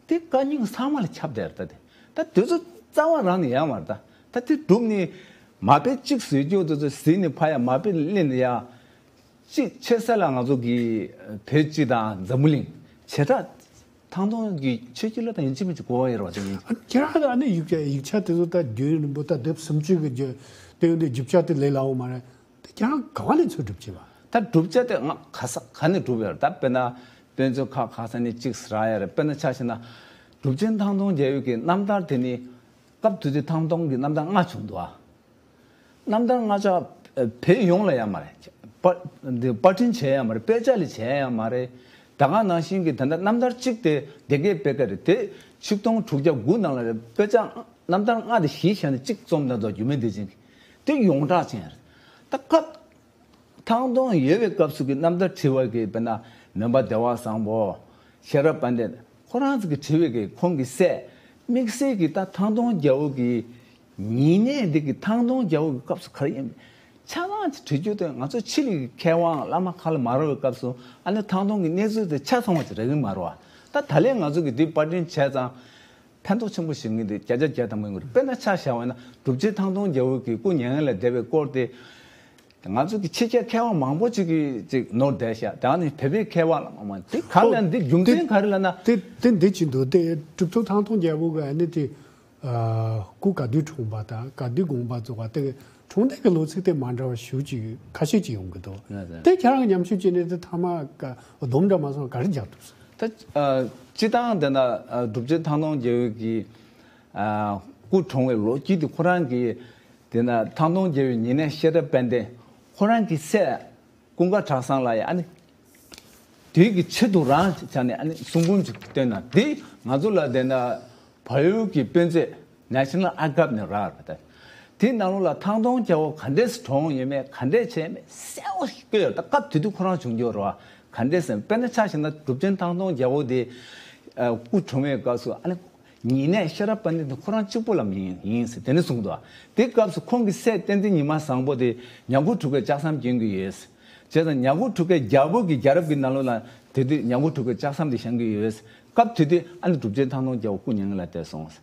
དེ་བཀའ་རྙིང་ཚང་མ་ལ་ཁྱབ་བསྡད་རེད། ད་དེ་ད་དེ་ཚོ་རྩ་བ་རང་ནས་ཡོད་མ་རེད། ད་ད་དེ་སྒྲུབ་ནས་མ་དཔེ་གཅིག་བཟོས་རྒྱུ་དེ་ཚོ་གཟིགས་ནས་ཕ་ཡ་མ་དཔེ་ལེན་ནས་ཡ། གཅིག་ཆེ་ས་ལ་ང་ཚོ་གི་བོད་སྤྱི་དང་འཛམ་བུ་གླིང་བྱེ་བྲག་ཐང་སྟོང་གི་ཆོས་བརྒྱུད་ལ་དང་ཡིན་གཅིག་མིན་གཅིག་གོ་བ་ཡོད་རེད་བ། དེ་ཡིན། ཁྱེད་རང་ལ་ཨ་ནི་ཡིག་ཆ་ཡིག་ཆ་དེ་ཚོ་ད་རྒྱུན་རིང་པོ་ད་དེབ་སུམ་ཅུ་གི་རྒྱུ་དེ་ཡོད་འདི་རྒྱུ་ཆ་དེ་ལས་སླ་བོ་མ་རེད། དེ་ཁྱེད་རང་ག་བ་ནས་ཚུར་སྒྲུབ་བྱས་པ། ད་སྒྲུབ་བྱ་དེ་ང་ག་ས་ག་ནས་སྒྲུབ་ཡོད་རེད། ད་དཔེར་ན་དཔེ་མཛོད་ཁག་ག་ས་ནས་གཅིག་རག་ཡ་རེད། དཔེར་ན་ཆ་བཞག་ན་གྲུབ་ཆེན་ཐང་སྟོང་རྒྱལ་པོ་གི་རྣམ་ཐར་དེ་ནི་སྐབས་དེ་དུས་ཐང་སྟོང་གི་རྣམ་ཐར་ལྔ་བྱུང་འདུག་ཨ། རྣམ་ཐར་ལྔ་ཆ་བོད་ཡོངས་ལ་ཡོད་མ་རེད། པར་འདི་པར་སྐྲུན་བྱས་ཡོད་མ་རེད། དཔེ་ཆ་ལས་བྱས་ཡོད་མ་རེད། ད་ག་ནང་བཞིན་གྱི་ད་ལྟ་རྣམ་ཐར་གཅིག་དེ་སྡེ་དགེ་པད་དཀར་རེད། དེ་ཆིག་སྟོང་དྲུག་བརྒྱ་དགུ་ནང་ལ་རེད། དཔེ་ཆ་རྣམ་ཐར་ལྔ་དེ་གཞི་བཞག་ནས་གཅིག་རྩོམ་ད་དོ་རྒྱུད་སྨད་བདེ་ཆེན་གྱི་དེ་ཡོངས་གྲགས་ཅན་རེད། ད་སྐབས་ཐང་སྟོང་ཡོལ་བའི་སྐབས་སུ་གི་རྣམ་ཐར་བྲིས་པ་གི་དཔེར་ན་མོན་པ་བདེ་བ་བཟང་པོ། ཤེས་རབ་དཔལ་ལྡན་ཁོ་རང་ཚོ་གི་བྲིས་པའི་གི་ཁོང་གི་སྲས་དམིགས་བསལ་གྱི་ད་ཐང་སྟོང་རྒྱལ་པོ་གི་ཉེ་གནས་འདི་གི་ཐང་སྟོང་རྒྱལ་པོ་གི་སྐབས་སུ་ག་རེ་ཡིན། ཆ་ཚང་ཅིག་བྲིས་རྒྱུ་དེ་ང་ཚོ་ཕྱི་གླིང་གི་མཁས་དབང་བླ་མ་ཁ་ལ་མ་རག་པའི་སྐབས་སུ་ཨ་ནི་ཐང་སྟོང་གི་གནས་ཚུལ་དེ་ཆ་ཚང་བ་ཅིག་རག་གི་མ་རེད་བ། ད་ད་ལན་ང་ཚོ་གི་འདི་པར་སྐྲུན་བྱས་ཙང་ཕན་ཐོགས་ཆེན་པོ་བྱེད་མཁན་དེ་བརྒྱ་ཆ་བརྒྱ་ཐམ་པ་ཡིན་དགོས་རེད། དཔེར་ན་ཆ་བཞག་པ་ཡིན་ན་གྲུབ་ཆེན་ཐང་སྟོང་རྒྱལ་པོ་གི་སྐུ་མྱ་ངན་ལས་འདས་པའི་སྐོར་དེ་ང་ཚོ་གི་ཕྱི་རྒྱལ་མཁས་དབང་མང་པོ་ཅིག་གིས་ཅིག་ནོར་བསྡད་ཤག་དེ་ནི་བོད་པའི་མཁས་དབང་ལ་མང་མང་དེ་ག་ལ་འདི་རྒྱུ་མཚན་ག་རེ་ལབ་ན། དེ་དེ་འདི་ཅི་འདུག་དེ་གྲུབ་ཐོབ་ཐང་སྟོང་རྒྱལ་པོ་གི་ཨ་ནི་དེ། ཨ། སྐུ་ག་དུས་འཁྲུངས་པ་དང་ག་དུས་དགོངས་པ་རྫོགས་པ་དེ་འཁྲུངས་འདས་ཀྱི་ལོ་ཚིགས་དེ་མ་འདྲ་བ་ཞེ་པོ་ཅིག་ཁ་ཤས་ཅིག་ཡོང་གི་འདུག་ལགས་སོ། དེ་ཁྱེད་རང་གི་ཉམས་ཞིབ་བྱས་ནས་དེ་ཐ་མ་ཀ་སྡོམ་འདྲ་མ་སོང་ག་རེ་རྒྱག་ཐུབ་སོང་། ད་ཨ་སྤྱི་བཏང་དེ་ན་ཨ་གྲུབ་ཆེན་ཐང་སྟོང་རྒྱལ་པོ་གི་ཨ་སྐུ་འཁྲུངས་པའི་ལོ་རྒྱུས་དེ་ཁོ་རང་གི་དེ་ན་ཐང་སྟོང་རྒྱལ་པོའི་ཉེ་གནས་ཤེས་རབ་དཔལ་ལྡན་ཁོ་རང་གི་སྲས་ཀུན་དགའ་གྲགས་བཟང་ལགས་ཡ་ཨ་ནི། དེའི་གི་ཆེད་དུ་རང་བྱས་ནས་ཨ་ནི་གསུང་འབུམ་ཅིག་བཏོན་ན་འདི་ང་ཚོ་ལ་བསྡད་ན་བལ་ཡུལ་གྱི་དཔེ་མཛོད་National Archive ནས་རག་རེད་ད། དེའི་ནང་ལོགས་ལ་ཐང་སྟོང་རྒྱལ་པོ་ག་འདྲས་སུ་གྲོངས་ཡོད་མེད་ག་འདྲས་བྱས་མེད་གསལ་པོ་ཞིག་བཀོད་ཡོད་རེད། ད་སྐབས་དེ་དུས་ཁོ་རང་བྱུང་རྒྱུ་རེད་བ། ག་འདྲས་ཟེར་ན་དཔེར་ན་ཆ་བཞག་ན་གྲུབ་ཆེན་ཐང་སྟོང་རྒྱལ་པོ་དེ་སྐུ་གྲོངས་པའི་སྐབས་སུ་ཨ་ནི། ཉེ་གནས་ཤེས་རབ་དཔལ་ལྡན་དེ་ཁོ་རང་གཅིག་པོ་ལ་ཡིན་ཡིན་ཟེར་དེ་ནས་གསུངས་འདུག་དེ་སྐབས་སུ་ཁོང་གི་སྲས་བསྟན་འཛིན་ཉི་མ་བཟང་པོ་དེ་ཉ་མགོ་གྲུ་ཁའི་ལྕགས་ཟམ་གྱོན་གྱི་ཡོད། བྱས་ཙང་ཉ་མགོ་གྲུ་ཁའི་རྒྱལ་པོ་གི་རྒྱལ་རབས་ཀྱི་ནང་ལོགས་ལ་དེ་དུས་ཉ་མགོ་གྲུ་ཁའི་ལྕགས་ཟམ་དེ་བཞེངས་ཀྱི་ཡོད། སྐབས་དེ་དུས་ཨ་ནི་གྲུབ་ཆེན་ཐང་སྟོང་རྒྱལ་པོ་སྐུ་མྱ་ངན་ལ་འདས་སོང་།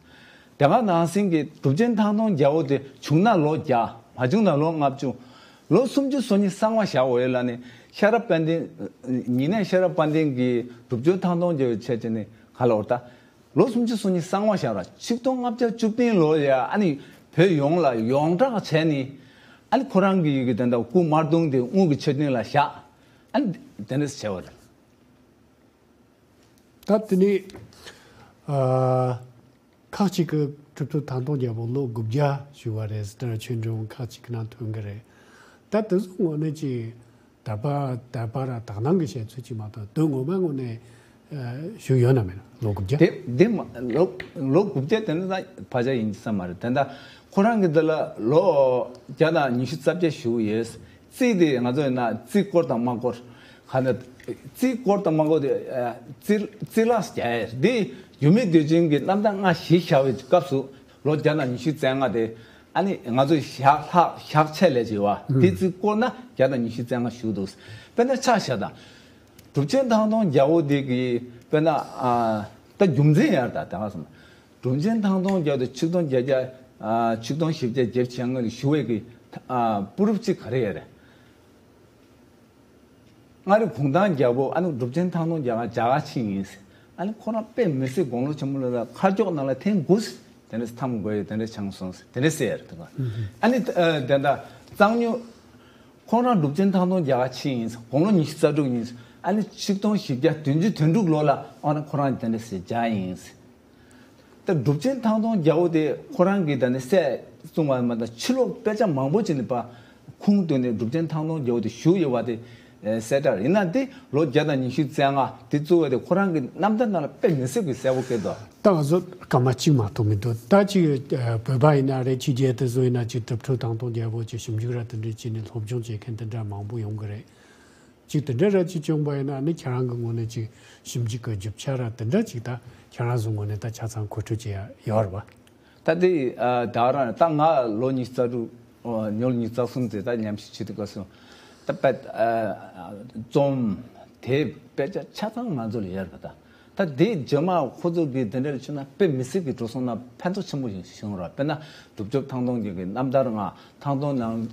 དེ་ག་ནང་བཞིན་གྱི་གྲུབ་ཆེན་ཐང་སྟོང་རྒྱལ་པོ་དེ་བྱུང་ན་ལོ་བརྒྱ། མ་བྱུང་ན་ལོ་ལྔ་བཅུ། ལོ་སུམ་ཅུ་སོ་གཉིས་གསང་བ་བཞག་འོས་ལ་ནི་ཤེས་རབ་དཔལ་ལྡན། ཉེ་གནས་ཤེས་རབ་དཔལ་ལྡན་གྱི་གྲུབ་ཆེན་ཐང་སྟོང་རྒྱལ་པོའི་ཆེད་དུ་ནི་ག་ལ་འོར་ད། ལོ་སུམ་ཅུ་སོ་གཉིས་གསང་བ་བཞག་ར་ཆིག་སྟོང་ལྔ་བརྒྱ་བཅུ་བདུན་ལོ་ལ་ཨ་ནི་བོད་ཡོངས་ལ་ཡོངས་གྲགས་བྱས་ནི་ཨ་ནི་ཁོ་རང་གི་ཡི་གེ་དེ་འདྲ་སྐུ་དམར་གདུང་དེ་དངུལ་གྱི་མཆོད་རྟེན་ལ་བཞག་ཨ་ནི་དེ་འདྲ་བྱས་པ་རེད། ད་དེ་ནི་ཨ་ཁག་ཅིག་གི་གྲུབ་ཐོབ་ཐང་སྟོང་རྒྱལ་པོ་ལོ་དགུ་བརྒྱ་བཞུགས་པ་རེད་ཟེར་ན་ཆོས་འབྱུང་ཁག་ཅིག་གི་ནང་ཐོན་གི་རེད། ད་དེ་ཚོ་ངོ་ནས་ཅིག་དད་པ་དད་པ་ར་དག་སྣང་གི་བཤད་ཚུལ་ཅིག་མ་གཏོགས་དོན་ངོ་མ་ངོ་ནས་ཨ་བཞུགས་ཡོད་ན་མེད་ན་ལོ་དགུ་བརྒྱ། དེ་དེ་མ་ལོ་ལོ་དགུ་བརྒྱ་དེ་ནི་ད་ཕལ་ཆེར་ཡིན་ས་མ་རེད། དེ་འདྲ་ཁོ་རང་གི་འདི་ལ་ལོ་བརྒྱ་དང་ཉི་ཤུ་རྩ་བརྒྱད་བཞུགས་ཡོད། རྩིས་དེ་ང་ཚོ་ཡིན་ན་རྩིས་སྐོར་དང་མ་སྐོར་ག་ནས་རྩིས་སྐོར་དང་མ་སྐོར་དེ་ཨ་རྩིས་རྩིས་ལ་རྒྱག་ཡས་དེ་ཡུལ་མི་སྡེ་ཆེན་གྱི་རྣམ་ཐར་ལྔ་བཞི་བཞག་པའི་སྐབས་སུ་ལོ་བརྒྱ་དང་ཉི་ཤུ་རྩ་ལྔ་དེ། ཨ་ནི་ང་ཚོ་ཞག་ལྷག་ཞག་ཆད་ལས་བྱེད་བ་དེ་རྩིས་བསྐོར་ན་བརྒྱ་དང་ཉི་ཤུ་རྩ་ལྔ་བཞུགས་འདུག་དཔེར་ན་ཆ་བཞག་དང་། གྲུབ་ཆེན་ཐང་སྟོང་རྒྱལ་པོ་དེ་གི་དཔེར་ན་ཨ་ད་རྒྱུ་མཚན་ཡར་དང་དེ་ག་སོང་། གྲུབ་ཆེན་ཐང་སྟོང་རྒྱལ་པོ་དེ་ཆིག་སྟོང་བརྒྱད་བརྒྱ་ཨ་ཆིག་སྟོང་བཞི་བརྒྱ་བརྒྱད་ཅུ་གྱ་ལྔ་ལ་བཞུགས་པའི་གི་ཨ་པུ་རུབ་ཅིག་ག་རེ་ཡོད་རེད། མངའ་རིས་གུང་ཐང་རྒྱལ་པོ་ཨ་ནི་གྲུབ་ཆེན་ཐང་སྟོང་རྒྱལ་པོ་རྒྱ་གར་ཕྱིན་ཡིན། ཨ་ནི་ཁོ་རང་དཔེ་མི་སྲིད་དགུང་ལོ་ཆེན་པོ་ལ་མཁའ་སྐྱོགས་ནང་ལ་ཐེངས་དགུ་དེ་འདྲ་འཐམ་དགོས་ཡོད་དེ་འདྲ་བྱུང་སོང་དེ་འདྲ་ཟེར་ཡ་རེད་དེ་ག་ཨ་ནི་ཨ་དེ་འདྲ་གཙང་སྨྱོན་ཁོ་རང་གྲུབ་ཆེན་ཐང་སྟོང་རྒྱ་གར་ཕྱིན་ཡིན། དགུང་ལོ་ཉི་ཤུ་རྩ་དྲུག་ཡིན། ཨ་ནི་ཆིག་སྟོང་བཞི་བརྒྱ་བདུན་ཅུ་དོན་དྲུག་ལོ་ལ་ཨ་ནི་ཁོ་རང་དེ་འདྲ་ཟེར་བརྒྱབ་ཡིན། ད་གྲུབ་ཆེན་ཐང་སྟོང་རྒྱལ་པོ་དེ་ཁོ་རང་གིས་ད་ནི་སྲས་བཙུན་མ་མ་དང་ཕྱི་ལོགས་དཔེ་ཆ་མང་པོ་ཅིག་ནས་པ་ཁུངས་བཏོན་ནས་གྲུབ་ཆེན་ཐང་སྟོང་རྒྱལ་པོ་དེ་བཞུགས་ཡོད་པ་དེ་གསལ་བསྒྲགས་ཡིན་ན་དེ་ལོ་བརྒྱ་དང་ཉི་ཤུ་རྩ་ལྔ་དེ་གཙོ་བོ་དེ་ཁོ་རང་གི་རྣམ་ཐར་ནང་ལ་དཔེ་མི་སྲིད་པའི་གསལ་པོ་བཀོད་འདུག་ད་ང་ཚོ་སྐར་མ་གཅིག་མ་གཏོགས་མི་འདུག་ད་ཅིག་བོད་པ་ཡིན་ན་རེད། ཕྱི་རྒྱལ་དེ་ཚོ་ཡིན་ན་ཅིག་གྲུབ་ཐོབ་ཐང་སྟོང་རྒྱལ་པོ་ཅིག་ཞིབ་འཇུག་ར་དེ་འདྲ་བྱས་ནས་སློབ་སྦྱོང་བྱེད་མཁན་དེ་འདྲ་མང་པོ་ཡོང་གི་རེད། ཅིག་དེ་འདྲ་ར་ཅིག་བྱུང་བ་ཡིན་ན་ནི་ཁྱེད་རང་གི་ངོས་ནས་ཅིག་ཞིབ་འཇུག་གི་རྒྱུ་ཆ་ར་དེ་འདྲ་ཅིག་ད་ཁྱེད་རང་ཚོའི་ངོས་ནས་ད་ཆ་ཚང་མཁོ་སྤྲོད་བྱེད་ཡ་ཡོད་རེད་པ། ད་དེ་ཨ་ད་རང་ད་ང་ལོ་ཉི་ཤུ་རྩ་དྲུག་ཨ་ཉོ་ལོ་ཉི་ཤུ་རྩ་གསུམ་དེ་ད་ཉམས་ཞིབ་བྱེད་དུས་སྐབས་སུ་ད་དཔེ་ཨ་རྩོམ་དེབ་དཔེ་ཆ་ཆ་ཚང་ང་ཚོ་ལ་ཡོད་རེད་པ། ད་ད་དེ་རྗེས་མ་ཁོ་ཚོ་གི་དེ་འདྲ་ལ་བྱུང་ན་དཔེ་མི་སྲིད་ཀྱི་འགྲོ་སོང་ན་ཕན་ཐོགས་ཆེན་པོ་ཞིག་བྱུང་ར། དཔེར་ན་གྲུབ་ཐོབ་ཐང་སྟོང་རྒྱལ་གྱི་རྣམ་ཐར་ལྔ་ཐང་སྟོང་ནང་།